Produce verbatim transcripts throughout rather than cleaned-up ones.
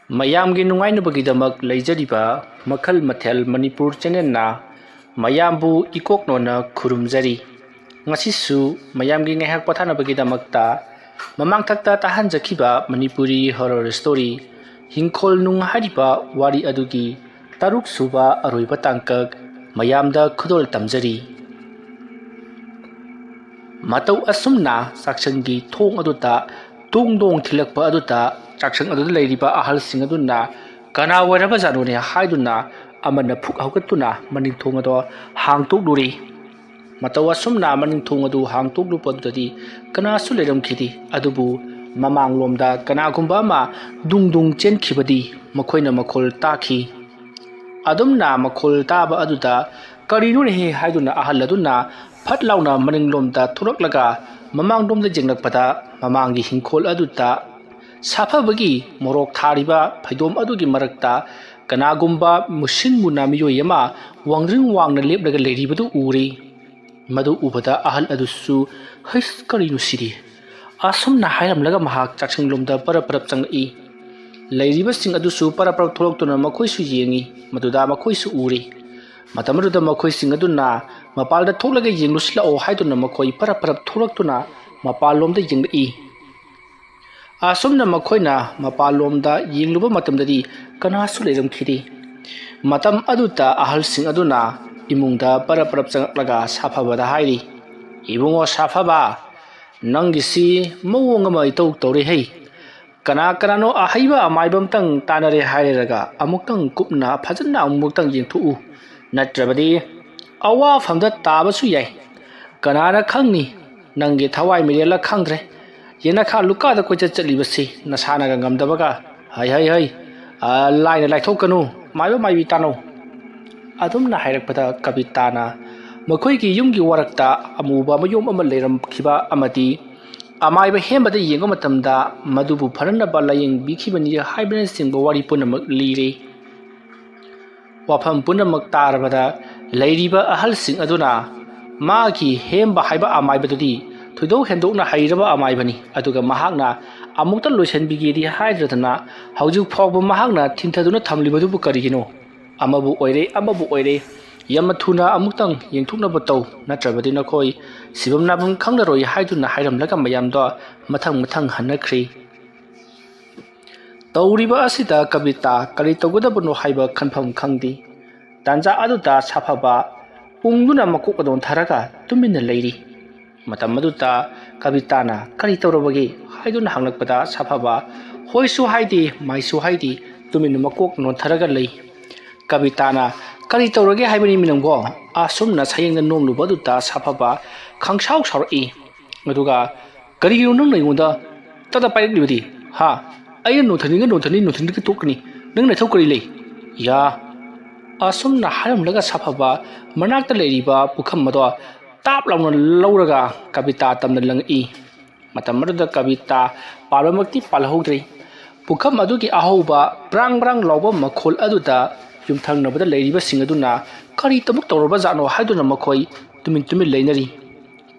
ꯃꯌꯥꯝꯒꯤ ꯅꯨꯡꯉꯥꯏꯅꯕꯒꯤꯗꯃꯛ ꯂꯩꯖꯔꯤꯕ ꯃꯈꯜ ꯃꯊꯦꯜ ꯃꯅꯤꯄꯨꯔ ꯆꯦꯅꯦꯜꯅ ꯃꯌꯥꯝꯕꯨ ꯏꯀꯣꯛꯅꯣꯅ ꯈꯨꯔꯨꯝꯖꯔꯤ꯫ ꯉꯁꯤꯁꯨ ꯃꯌꯥꯝꯒꯤ ꯉꯥꯏꯍꯥꯛ ꯄꯣꯊꯥꯅꯕꯒꯤꯗꯃꯛꯇ ꯃꯃꯥꯡꯊꯛꯇ ꯇꯥꯍꯟꯖꯈꯤꯕ ꯃꯅꯤꯄꯨꯔꯤ ꯍꯣꯔꯣꯔ ꯁ꯭ꯇꯣꯔꯤ ꯍꯤꯡꯈꯣꯜ ꯅꯨꯡ ꯍꯥꯏꯔꯤꯕ ꯋꯥꯔꯤ ꯑꯗꯨꯒꯤ ꯇꯔꯨꯛ ꯁꯨꯕ ꯑꯔꯣꯏꯕ ꯇꯥꯡꯀꯛ ꯃꯌꯥꯝꯗ ꯈꯨꯗꯣꯜ ꯇꯝꯖꯔꯤ꯫ ꯃꯇꯧ ꯑꯁꯨꯝꯅ ꯆꯥꯛꯁꯪꯒꯤ ꯊꯣꯡ ꯑꯗꯨꯗ ꯇꯣꯡ ꯗꯣꯡ ꯊꯤꯜꯂꯛꯄ ꯑꯗꯨꯗ ꯆꯥꯛꯁꯪ ꯑꯗꯨꯗ ꯂꯩꯔꯤꯕ ꯑꯍꯜꯁꯤꯡ ꯑꯗꯨꯅ ꯀꯅꯥ ꯑꯣꯏꯔꯕꯖꯥꯠꯅꯣꯅꯦ ꯍꯥꯏꯗꯨꯅ ꯑꯃꯅ ꯐꯨꯛ ꯍꯧꯒꯠꯇꯨꯅ ꯃꯅꯤꯡ ꯊꯣꯡ ꯑꯗꯨ ꯍꯥꯡꯇꯣꯛꯂꯨꯔꯦ꯫ ꯃꯇꯧ ꯑꯁꯨꯝꯅ ꯃꯅꯤꯡ ꯊꯣꯡ ꯑꯗꯨ ꯍꯥꯡꯇꯣꯛꯂꯨꯕ ꯑꯗꯨꯗꯗꯤ ꯀꯅꯥꯁꯨ ꯂꯩꯔꯝꯈꯤꯗꯦ꯫ ꯑꯗꯨꯕꯨ ꯃꯃꯥꯡꯂꯣꯝꯗ ꯀꯅꯥꯒꯨꯝꯕ ꯑꯃ ꯗꯨꯡ ꯗꯨꯡ ꯆꯦꯟꯈꯤꯕꯗꯤ ꯃꯈꯣꯏꯅ ꯃꯈꯣꯜ ꯇꯥꯈꯤ꯫ ꯑꯗꯨꯝꯅ ꯃꯈꯣꯜ ꯇꯥꯕ ꯑꯗꯨꯗ "ꯀꯔꯤꯅꯣꯅꯦꯍꯦ?" ꯍꯥꯏꯗꯨꯅ ꯑꯍꯜ ꯑꯗꯨꯅ ꯐꯠ ꯂꯥꯎꯅ ꯃꯅꯤꯡꯂꯣꯝꯗ ꯊꯣꯔꯛꯂꯒ ꯃꯃꯥꯡꯂꯣꯝꯗ ꯌꯦꯡꯂꯛꯄꯗ ꯃꯃꯥꯡꯒꯤ ꯍꯤꯡꯈꯣꯜ ꯑꯗꯨꯗ ꯁꯥꯐꯕꯒꯤ ꯃꯣꯔꯣꯛ ꯊꯥꯔꯤꯕ ꯐꯩꯗꯣꯝ ꯑꯗꯨꯒꯤ ꯃꯔꯛꯇ ꯀꯅꯥꯒꯨꯝꯕ ꯃꯨꯁꯤꯟ ꯃꯨꯅꯥ ꯃꯤꯑꯣꯏ ꯑꯃ ꯋꯥꯡꯗ꯭ꯔꯤꯡ ꯋꯥꯡꯅ ꯂꯦꯞꯂꯒ ꯂꯩꯔꯤꯕꯗꯨ ꯎꯔꯦ꯫ ꯃꯗꯨ ꯎꯕꯗ ꯑꯍꯜ ꯑꯗꯨꯁꯨ, "ꯍꯩꯁ, ꯀꯔꯤꯅꯣ ꯁꯤꯗꯤ?" ꯑꯁꯨꯝꯅ ꯍꯥꯏꯔꯝꯂꯒ ꯃꯍꯥꯛ ꯆꯥꯛꯁꯪꯂꯣꯝꯗ ꯄꯔꯞ ꯄꯔꯞ ꯆꯪꯂꯛꯏ꯫ ꯂꯩꯔꯤꯕꯁꯤꯡ ꯑꯗꯨꯁꯨ ꯄꯔꯞ ꯄꯔꯞ ꯊꯣꯛꯂꯛꯇꯨꯅ ꯃꯈꯣꯏꯁꯨ ꯌꯦꯡꯉꯤ꯫ ꯃꯗꯨꯗ ꯃꯈꯣꯏꯁꯨ ꯎꯔꯦ꯫ ꯃꯇꯝ ꯑꯗꯨꯗ ꯃꯈꯣꯏꯁꯤꯡ ꯑꯗꯨꯅ ꯃꯄꯥꯜꯗ ꯊꯣꯛꯂꯒ ꯌꯦꯡꯂꯨꯁꯤꯜꯂꯛꯑꯣ ꯍꯥꯏꯗꯨꯅ ꯃꯈꯣꯏ ꯄꯔꯞ ꯄꯔꯞ ꯊꯣꯛꯂꯛꯇꯨꯅ ꯃꯄꯥꯟꯂꯣꯝꯗ ꯌꯦꯡꯂꯛꯏ꯫ ꯑꯁꯨꯝꯅ ꯃꯈꯣꯏꯅ ꯃꯄꯥꯟꯂꯣꯝꯗ ꯌꯦꯡꯂꯨꯕ ꯃꯇꯝꯗꯗꯤ ꯀꯅꯥꯁꯨ ꯂꯩꯔꯝꯈꯤꯗꯦ꯫ ꯃꯇꯝ ꯑꯗꯨꯗ ꯑꯍꯜꯁꯤꯡ ꯑꯗꯨꯅ ꯏꯃꯨꯡꯗ ꯄꯔꯞ ꯄꯔꯞ ꯆꯪꯂꯛꯂꯒ ꯁꯥꯐꯕꯗ ꯍꯥꯏꯔꯤ, "ꯏꯕꯨꯡꯉꯣ ꯁꯥꯐꯕ, ꯅꯪꯒꯤꯁꯤ ꯃꯑꯣꯡ ꯑꯃ ꯏꯇꯧ ꯇꯧꯔꯦ ꯍꯩ꯫ ꯀꯅꯥ ꯀꯅꯥꯅꯣ ꯑꯍꯩꯕ ꯑꯃꯥꯏꯕ ꯑꯃꯇꯪ ꯇꯥꯟꯅꯔꯦ ꯍꯥꯏꯔꯒ ꯑꯃꯨꯛꯇꯪ ꯀꯨꯞꯅ ꯐꯖꯅ ꯑꯃꯨꯛꯇꯪ ꯌꯦꯡꯊꯣꯛꯎ꯫ ꯅꯠꯇ꯭ꯔꯕꯗꯤ ꯑꯋꯥꯐꯝꯗ ꯇꯥꯕꯁꯨ ꯌꯥꯏ꯫ ꯀꯅꯥꯅ ꯈꯪꯅꯤ? ꯅꯪꯒꯤ ꯊꯋꯥꯏ ꯃꯤꯔꯦꯜꯂ ꯈꯪꯗ꯭ꯔꯦ꯫ ꯌꯦꯅꯈꯥ ꯂꯨꯀꯥꯗ ꯀꯣꯏꯆꯠ ꯆꯠꯂꯤꯕꯁꯤ ꯅꯁꯥꯅꯒ ꯉꯝꯗꯕꯒ꯫ ꯍꯩ, ꯍꯩ, ꯍꯩ꯫ ꯑ, ꯂꯥꯏꯅ ꯂꯥꯏꯊꯣꯛꯀꯅꯨ꯫ ꯃꯥꯏꯕ ꯃꯥꯏꯕꯤ ꯇꯥꯅꯧ꯫" ꯑꯗꯨꯝꯅ ꯍꯥꯏꯔꯛꯄꯗ ꯀꯕꯤꯇꯥꯅ ꯃꯈꯣꯏꯒꯤ ꯌꯨꯝꯒꯤ ꯋꯥꯔꯛꯇ ꯑꯃꯨꯕ ꯃꯌꯣꯝ ꯑꯃ ꯂꯩꯔꯝꯈꯤꯕ ꯑꯃꯗꯤ ꯑꯃꯥꯏꯕ ꯍꯦꯝꯕꯗ ꯌꯦꯡꯕ ꯃꯇꯝꯗ ꯃꯗꯨꯕꯨ ꯐꯅꯅꯕ ꯂꯥꯌꯦꯡꯕꯤꯈꯤꯕꯅꯤ ꯍꯥꯏꯕꯅꯆꯤꯡꯕ ꯋꯥꯔꯤ ꯄꯨꯝꯅꯃꯛ ꯂꯤꯔꯤ꯫ ꯋꯥꯐꯝ ꯄꯨꯝꯅꯃꯛ ꯇꯥꯔꯕꯗ ꯂꯩꯔꯤꯕ ꯑꯍꯜꯁꯤꯡ ꯑꯗꯨꯅ ꯃꯥꯒꯤ ꯍꯦꯝꯕ ꯍꯥꯏꯕ ꯑꯃꯥꯏꯕꯗꯨꯗꯤ ꯊꯣꯏꯗꯣꯛ ꯍꯦꯟꯗꯣꯛꯅ ꯍꯩꯔꯕ ꯑꯃꯥꯏꯕꯅꯤ꯫ ꯑꯗꯨꯒ ꯃꯍꯥꯛꯅ ꯑꯃꯨꯛꯇ ꯂꯣꯏꯁꯤꯟꯕꯤꯒꯦꯗꯤ ꯍꯥꯏꯗ꯭ꯔꯗꯅ ꯍꯧꯖꯤꯛ ꯐꯥꯎꯕ ꯃꯍꯥꯛꯅ ꯊꯤꯟꯊꯗꯨꯅ ꯊꯝꯂꯤꯕꯗꯨꯕꯨ ꯀꯔꯤꯒꯤꯅꯣ? ꯑꯃꯕꯨ ꯑꯣꯏꯔꯦ, ꯑꯃꯕꯨ ꯑꯣꯏꯔꯦ, ꯌꯥꯝꯅ ꯊꯨꯅ ꯑꯃꯨꯛꯇꯪ ꯌꯦꯡꯊꯣꯛꯅꯕ ꯇꯧ, ꯅꯠꯇ꯭ꯔꯕꯗꯤ ꯅꯈꯣꯏ ꯁꯤꯐꯝ ꯅꯥꯐꯝ ꯈꯪꯂꯔꯣꯏ ꯍꯥꯏꯗꯨꯅ ꯍꯥꯏꯔꯝꯂꯒ ꯃꯌꯥꯝꯗꯣ ꯃꯊꯪ ꯃꯊꯪ ꯍꯟꯅꯈ꯭ꯔꯤ꯫ ꯇꯧꯔꯤꯕ ꯑꯁꯤꯗ ꯀꯕꯤꯇꯥ ꯀꯔꯤ ꯇꯧꯒꯗꯕꯅꯣ ꯍꯥꯏꯕ ꯈꯟꯐꯝ ꯈꯪꯗꯦ꯫ ꯇꯥꯟꯖꯥ ꯑꯗꯨꯗ ꯁꯥꯐꯕ ꯎꯪꯗꯨꯅ ꯃꯀꯣꯛ ꯑꯗꯣꯟꯊꯔꯒ ꯇꯨꯃꯤꯟꯅ ꯂꯩꯔꯤ꯫ ꯃꯇꯝ ꯑꯗꯨꯗ ꯀꯕꯤꯇꯥꯅ "ꯀꯔꯤ ꯇꯧꯔꯕꯒꯦ?" ꯍꯥꯏꯗꯨꯅ ꯍꯪꯂꯛꯄꯗ ꯁꯥꯐꯕ ꯍꯣꯏꯁꯨ ꯍꯥꯏꯗꯦ, ꯃꯥꯏꯁꯨ ꯍꯥꯏꯗꯦ, ꯇꯨꯃꯤꯟꯅ ꯃꯀꯣꯛ ꯅꯣꯟꯊꯔꯒ ꯂꯩ꯫ ꯀꯕꯤꯇꯥꯅ "ꯀꯔꯤ ꯇꯧꯔꯒꯦ ꯍꯥꯏꯕꯅꯤ ꯃꯤ ꯅꯪꯕꯣ?" ꯑꯁꯨꯝꯅ ꯁꯌꯦꯡꯗ ꯅꯣꯡꯂꯨꯕ ꯑꯗꯨꯗ ꯁꯥꯐꯕ ꯈꯪꯁꯥꯎ ꯁꯥꯎꯔꯛꯏ꯫ ꯑꯗꯨꯒ "ꯀꯔꯤꯒꯤꯅꯣ ꯅꯪꯅ ꯑꯩꯉꯣꯟꯗ ꯇꯇ ꯄꯥꯏꯔꯛꯂꯤꯕꯗꯤ? ꯍꯥ? ꯑꯩꯅ ꯅꯣꯟꯊꯅꯤꯡꯉ ꯅꯣꯟꯊꯅꯤ, ꯅꯣꯟꯊꯅꯤꯡꯗ꯭ꯔꯒ ꯇꯣꯛꯀꯅꯤ꯫ ꯅꯪ ꯅꯊꯧ ꯀꯔꯤ ꯂꯩ? ꯌꯥ!" ꯑꯁꯨꯝꯅ ꯍꯥꯏꯔꯝꯂꯒ ꯁꯥꯐꯕ ꯃꯅꯥꯛꯇ ꯂꯩꯔꯤꯕ ꯄꯨꯈꯝ ꯑꯗꯣ ꯇꯥꯞ ꯂꯥꯎꯅ ꯂꯧꯔꯒ ꯀꯕꯤꯇꯥ ꯇꯝꯅ ꯂꯪꯉꯛꯏ꯫ ꯃꯇꯝ ꯑꯗꯨꯗ ꯀꯕꯤꯇꯥ ꯄꯥꯜꯕꯃꯛꯇꯤ ꯄꯥꯜꯍꯧꯗ꯭ꯔꯤ꯫ ꯄꯨꯈꯝ ꯑꯗꯨꯒꯤ ꯑꯍꯧꯕ ꯕ꯭ꯔꯥꯡ ꯕ꯭ꯔꯥꯡ ꯂꯥꯎꯕ ꯃꯈꯣꯜ ꯑꯗꯨꯗ ꯌꯨꯝꯊꯪꯅꯕꯗ ꯂꯩꯔꯤꯕꯁꯤꯡ ꯑꯗꯨꯅ "ꯀꯔꯤ ꯇꯧꯔꯕ ꯖꯥꯠꯅꯣ?" ꯍꯥꯏꯗꯨꯅ ꯃꯈꯣꯏ ꯇꯨꯃꯤꯟ ꯇꯨꯃꯤꯟ ꯂꯩꯅꯔꯤ꯫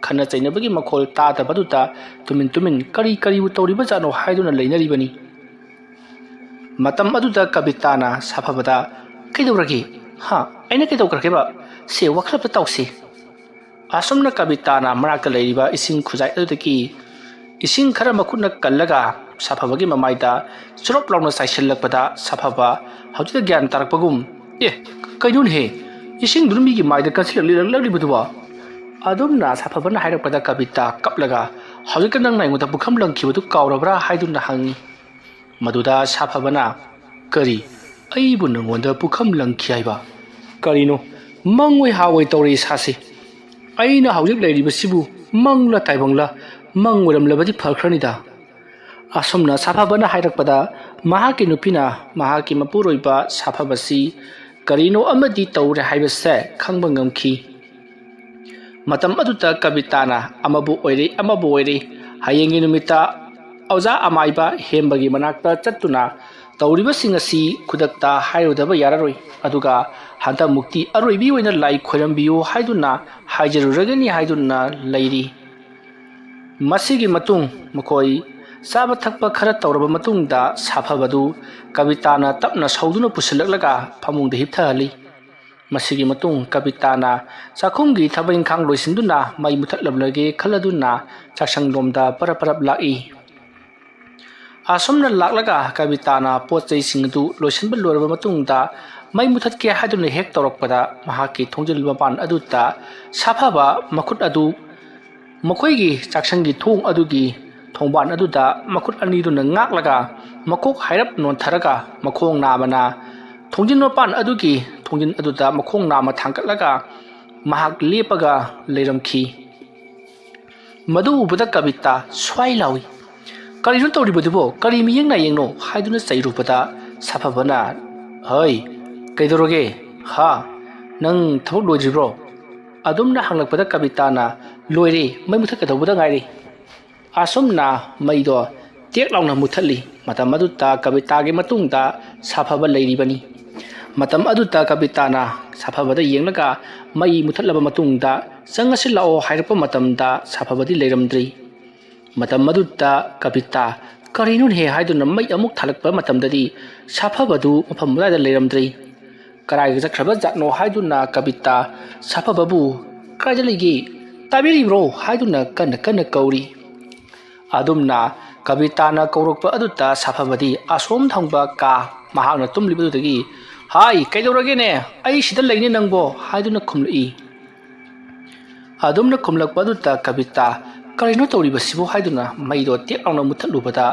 ꯈꯠꯅ ꯆꯩꯅꯕꯒꯤ ꯃꯈꯣꯜ ꯇꯥꯗꯕꯗꯨꯗ ꯇꯨꯃꯤꯟ ꯇꯨꯃꯤꯟ "ꯀꯔꯤ ꯀꯔꯤꯕꯨ ꯇꯧꯔꯤꯕ ꯖꯥꯠꯅꯣ?" ꯍꯥꯏꯗꯨꯅ ꯂꯩꯅꯔꯤꯕꯅꯤ꯫ ꯃꯇꯝ ꯑꯗꯨꯗ ꯀꯕꯤꯇꯥꯅ ꯁꯥꯐꯕꯗ "ꯀꯩꯗꯧꯔꯒꯦ? ꯍꯥ? ꯑꯩꯅ ꯀꯩꯗꯧꯈ꯭ꯔꯒꯦꯕ? ꯁꯦ, ꯋꯥꯈꯜ ꯑꯃꯇ ꯇꯧꯁꯦ꯫" ꯑꯁꯨꯝꯅ ꯀꯕꯤꯇꯥꯅ ꯃꯅꯥꯛꯇ ꯂꯩꯔꯤꯕ ꯏꯁꯤꯡ ꯈꯨꯖꯥꯏ ꯑꯗꯨꯗꯒꯤ ꯏꯁꯤꯡ ꯈꯔ ꯃꯈꯨꯠꯅ ꯀꯜꯂꯒ ꯁꯥꯐꯕꯒꯤ ꯃꯃꯥꯏꯗ ꯆꯨꯔꯞ ꯂꯥꯎꯅ ꯆꯥꯏꯁꯤꯜꯂꯛꯄꯗ ꯁꯥꯐꯕ ꯍꯧꯖꯤꯛꯇ ꯒ꯭ꯌꯥꯟ ꯇꯥꯔꯛꯄꯒꯨꯝ, "ꯑꯦ, ꯀꯩꯅꯣꯅꯦꯍꯦ? ꯏꯁꯤꯡꯗꯨꯅ ꯃꯤꯒꯤ ꯃꯥꯏꯗ ꯀꯟꯁꯤꯜꯂꯛꯂꯤꯔꯛꯂꯤꯕꯗꯨꯕꯣ?" ꯑꯗꯨꯝꯅ ꯁꯥꯐꯕꯅ ꯍꯥꯏꯔꯛꯄꯗ ꯀꯕꯤꯇꯥ ꯀꯞꯂꯒ, "ꯍꯧꯖꯤꯛꯇ ꯅꯪꯅ ꯑꯩꯉꯣꯟꯗ ꯄꯨꯈꯝ ꯂꯪꯈꯤꯕꯗꯨ ꯀꯥꯎꯔꯕ꯭ꯔꯥ?" ꯍꯥꯏꯗꯨꯅ ꯍꯪꯉꯤ꯫ ꯃꯗꯨꯗ ꯁꯥꯐꯕꯅ, "ꯀꯔꯤ? ꯑꯩꯕꯨ ꯅꯪꯉꯣꯟꯗ ꯄꯨꯈꯝ ꯂꯪꯈꯤ ꯍꯥꯏꯕ? ꯀꯔꯤꯅꯣ? ꯃꯪꯑꯣꯏ ꯍꯥꯑꯣꯏ ꯇꯧꯔꯦ ꯏꯁꯥꯁꯦ꯫ ꯑꯩꯅ ꯍꯧꯖꯤꯛ ꯂꯩꯔꯤꯕꯁꯤꯕꯨ ꯃꯪꯂ ꯇꯥꯏꯕꯪꯂ? ꯃꯪ ꯑꯣꯏꯔꯝꯂꯕꯗꯤ ꯐꯈ꯭ꯔꯅꯤꯗ꯫" ꯑꯁꯨꯝꯅ ꯁꯥꯐꯕꯅ ꯍꯥꯏꯔꯛꯄꯗ ꯃꯍꯥꯛꯀꯤ ꯅꯨꯄꯤꯅ ꯃꯍꯥꯛꯀꯤ ꯃꯄꯨꯔꯣꯏꯕ ꯁꯥꯐꯕꯁꯤ ꯀꯔꯤꯅꯣ ꯑꯃꯗꯤ ꯇꯧꯔꯦ ꯍꯥꯏꯕꯁꯦ ꯈꯪꯕ ꯉꯝꯈꯤ꯫ ꯃꯇꯝ ꯑꯗꯨꯗ ꯀꯕꯤꯇꯥꯅ ꯑꯃꯕꯨ ꯑꯣꯏꯔꯦ, ꯑꯃꯕꯨ ꯑꯣꯏꯔꯦ, ꯍꯌꯦꯡꯒꯤ ꯅꯨꯃꯤꯠꯇ ꯑꯣꯖꯥ ꯑꯃꯥꯏꯕ ꯍꯦꯝꯕꯒꯤ ꯃꯅꯥꯛꯇ ꯆꯠꯇꯨꯅ ꯇꯧꯔꯤꯕꯁꯤꯡ ꯑꯁꯤ ꯈꯨꯗꯛꯇ ꯍꯥꯏꯔꯨꯗꯕ ꯌꯥꯔꯔꯣꯏ꯫ ꯑꯗꯨꯒ ꯍꯟꯗꯛꯃꯨꯛꯇꯤ ꯑꯔꯣꯏꯕꯤ ꯑꯣꯏꯅ ꯂꯥꯏ ꯈꯣꯏꯔꯝꯕꯤꯌꯨ ꯍꯥꯏꯗꯨꯅ ꯍꯥꯏꯖꯔꯨꯔꯒꯅꯤ ꯍꯥꯏꯗꯨꯅ ꯂꯩꯔꯤ꯫ ꯃꯁꯤꯒꯤ ꯃꯇꯨꯡ ꯃꯈꯣꯏ ꯆꯥꯕ ꯊꯛꯄ ꯈꯔ ꯇꯧꯔꯕ ꯃꯇꯨꯡꯗ ꯁꯥꯐꯕꯗꯨ ꯀꯕꯤꯇꯥꯅ ꯇꯞꯅ ꯁꯧꯗꯨꯅ ꯄꯨꯁꯤꯜꯂꯛꯂꯒ ꯐꯃꯨꯡꯗ ꯍꯤꯞꯊꯍꯜꯂꯤ꯫ ꯃꯁꯤꯒꯤ ꯃꯇꯨꯡ ꯀꯕꯤꯇꯥꯅ ꯆꯥꯛꯈꯨꯝꯒꯤ ꯊꯕꯛ ꯏꯪꯈꯥꯡ ꯂꯣꯏꯁꯤꯟꯗꯨꯅ ꯃꯩ ꯃꯨꯊꯠꯂꯝꯂꯒꯦ ꯈꯜꯂꯗꯨꯅ ꯆꯥꯛꯁꯪꯂꯣꯝꯗ ꯄꯔꯞ ꯄꯔꯞ ꯂꯥꯛꯏ꯫ ꯑꯁꯨꯝꯅ ꯂꯥꯛꯂꯒ ꯀꯕꯤꯇꯥꯅ ꯄꯣꯠ ꯆꯩꯁꯤꯡ ꯑꯗꯨ ꯂꯣꯏꯁꯤꯟꯕ ꯂꯣꯏꯔꯕ ꯃꯇꯨꯡꯗ ꯃꯩ ꯃꯨꯊꯠꯀꯦ ꯍꯥꯏꯗꯨꯅ ꯍꯦꯛ ꯇꯧꯔꯛꯄꯗ ꯃꯍꯥꯛꯀꯤ ꯊꯣꯡꯖꯤꯜ ꯃꯄꯥꯟ ꯑꯗꯨꯗ ꯁꯥꯐꯕ ꯃꯈꯨꯠ ꯑꯗꯨ ꯃꯈꯣꯏꯒꯤ ꯆꯥꯛꯁꯪꯒꯤ ꯊꯣꯡ ꯑꯗꯨꯒꯤ ꯊꯣꯡꯕꯥꯟ ꯑꯗꯨꯗ ꯃꯈꯨꯠ ꯑꯅꯤꯗꯨꯅ ꯉꯥꯛꯂꯒ ꯃꯀꯣꯛ ꯍꯥꯏꯔꯞ ꯅꯣꯟꯊꯔꯒ ꯃꯈꯣꯡ ꯅꯥꯝꯃꯅ ꯊꯣꯡꯖꯤꯟ ꯃꯄꯥꯟ ꯑꯗꯨꯒꯤ ꯊꯣꯡꯖꯤꯟ ꯑꯗꯨꯗ ꯃꯈꯣꯡ ꯅꯥꯝꯃ ꯊꯥꯡꯒꯠꯂꯒ ꯃꯍꯥꯛ ꯂꯦꯞꯄꯒ ꯂꯩꯔꯝꯈꯤ꯫ ꯃꯗꯨ ꯎꯕꯗ ꯀꯕꯤꯇꯥ ꯁ꯭ꯋꯥꯏ ꯂꯥꯎꯏ꯫ "ꯀꯔꯤꯅꯣ ꯇꯧꯔꯤꯕꯗꯨꯕꯣ? ꯀꯔꯤ ꯃꯤꯌꯦꯡ ꯅꯥꯌꯦꯡꯅꯣ?" ꯍꯥꯏꯗꯨꯅ ꯆꯩꯔꯨꯕꯗ ꯁꯥꯐꯕꯅ, "ꯍꯩ, ꯀꯩꯗꯧꯔꯒꯦ? ꯍꯥ? ꯅꯪ ꯊꯕꯛ ꯂꯣꯏꯗ꯭ꯔꯤꯕ꯭ꯔꯣ?" ꯑꯗꯨꯝꯅ ꯍꯪꯂꯛꯄꯗ ꯀꯕꯤꯇꯥꯅ, "ꯂꯣꯏꯔꯦ, ꯃꯩ ꯃꯨꯊꯠꯀꯗꯧꯕꯗ ꯉꯥꯏꯔꯦ"꯫ ꯑꯁꯨꯝꯅ ꯃꯩꯗꯣ ꯇꯦꯛ ꯂꯥꯎꯅ ꯃꯨꯊꯠꯂꯤ꯫ ꯃꯇꯝ ꯑꯗꯨꯗ ꯀꯕꯤꯇꯥꯒꯤ ꯃꯇꯨꯡꯗ ꯁꯥꯐꯕ ꯂꯩꯔꯤꯕꯅꯤ꯫ ꯃꯇꯝ ꯑꯗꯨꯗ ꯀꯕꯤꯇꯥꯅ ꯁꯥꯐꯕꯗ ꯌꯦꯡꯂꯒ ꯃꯩ ꯃꯨꯊꯠꯂꯕ ꯃꯇꯨꯡꯗ "ꯆꯪꯉꯁꯤ ꯂꯥꯛꯑꯣ" ꯍꯥꯏꯔꯛꯄ ꯃꯇꯝꯗ ꯁꯥꯐꯕꯗꯤ ꯂꯩꯔꯝꯗ꯭ꯔꯤ꯫ ꯃꯇꯝ ꯑꯗꯨꯗ ꯀꯕꯤꯇꯥ "ꯀꯔꯤꯅꯣꯅꯦꯍꯦ?" ꯍꯥꯏꯗꯨꯅ ꯃꯩ ꯑꯃꯨꯛ ꯊꯥꯜꯂꯛꯄ ꯃꯇꯝꯗꯗꯤ ꯁꯥꯐꯕꯗꯨ ꯃꯐꯝ ꯑꯗꯨꯋꯥꯏꯗ ꯂꯩꯔꯝꯗ꯭ꯔꯤ꯫ "ꯀꯗꯥꯏꯗ ꯆꯠꯈ꯭ꯔꯕ ꯖꯥꯠꯅꯣ?" ꯍꯥꯏꯗꯨꯅ ꯀꯕꯤꯇꯥ ꯁꯥꯐꯕꯕꯨ "ꯀꯥꯏꯗ ꯂꯩꯒꯦ? ꯇꯥꯕꯤꯔꯤꯕ꯭ꯔꯣ?" ꯍꯥꯏꯗꯨꯅ ꯀꯟꯅ ꯀꯟꯅ ꯀꯧꯔꯤ꯫ ꯑꯗꯨꯝꯅ ꯀꯕꯤꯇꯥꯅ ꯀꯧꯔꯛꯄ ꯑꯗꯨꯗ ꯁꯥꯐꯕꯗꯤ ꯑꯁꯣꯝ ꯊꯪꯕ ꯀꯥ ꯃꯍꯥꯛꯅ ꯇꯨꯝꯂꯤꯕꯗꯨꯗꯒꯤ, "ꯍꯥꯏ, ꯀꯩꯗꯧꯔꯒꯦꯅꯦ? ꯑꯩ ꯁꯤꯗ ꯂꯩꯅꯦ ꯅꯪꯕꯣ" ꯍꯥꯏꯗꯨꯅ ꯈꯨꯝꯂꯛꯏ꯫ ꯑꯗꯨꯝꯅ ꯈꯨꯝꯂꯛꯄ ꯑꯗꯨꯗ ꯀꯕꯤꯇꯥ "ꯀꯔꯤꯅꯣ ꯇꯧꯔꯤꯕꯁꯤꯕꯨ?" ꯍꯥꯏꯗꯨꯅ ꯃꯩꯗꯣ ꯇꯦꯛ ꯂꯥꯎꯅ ꯃꯨꯊꯠꯂꯨꯕꯗ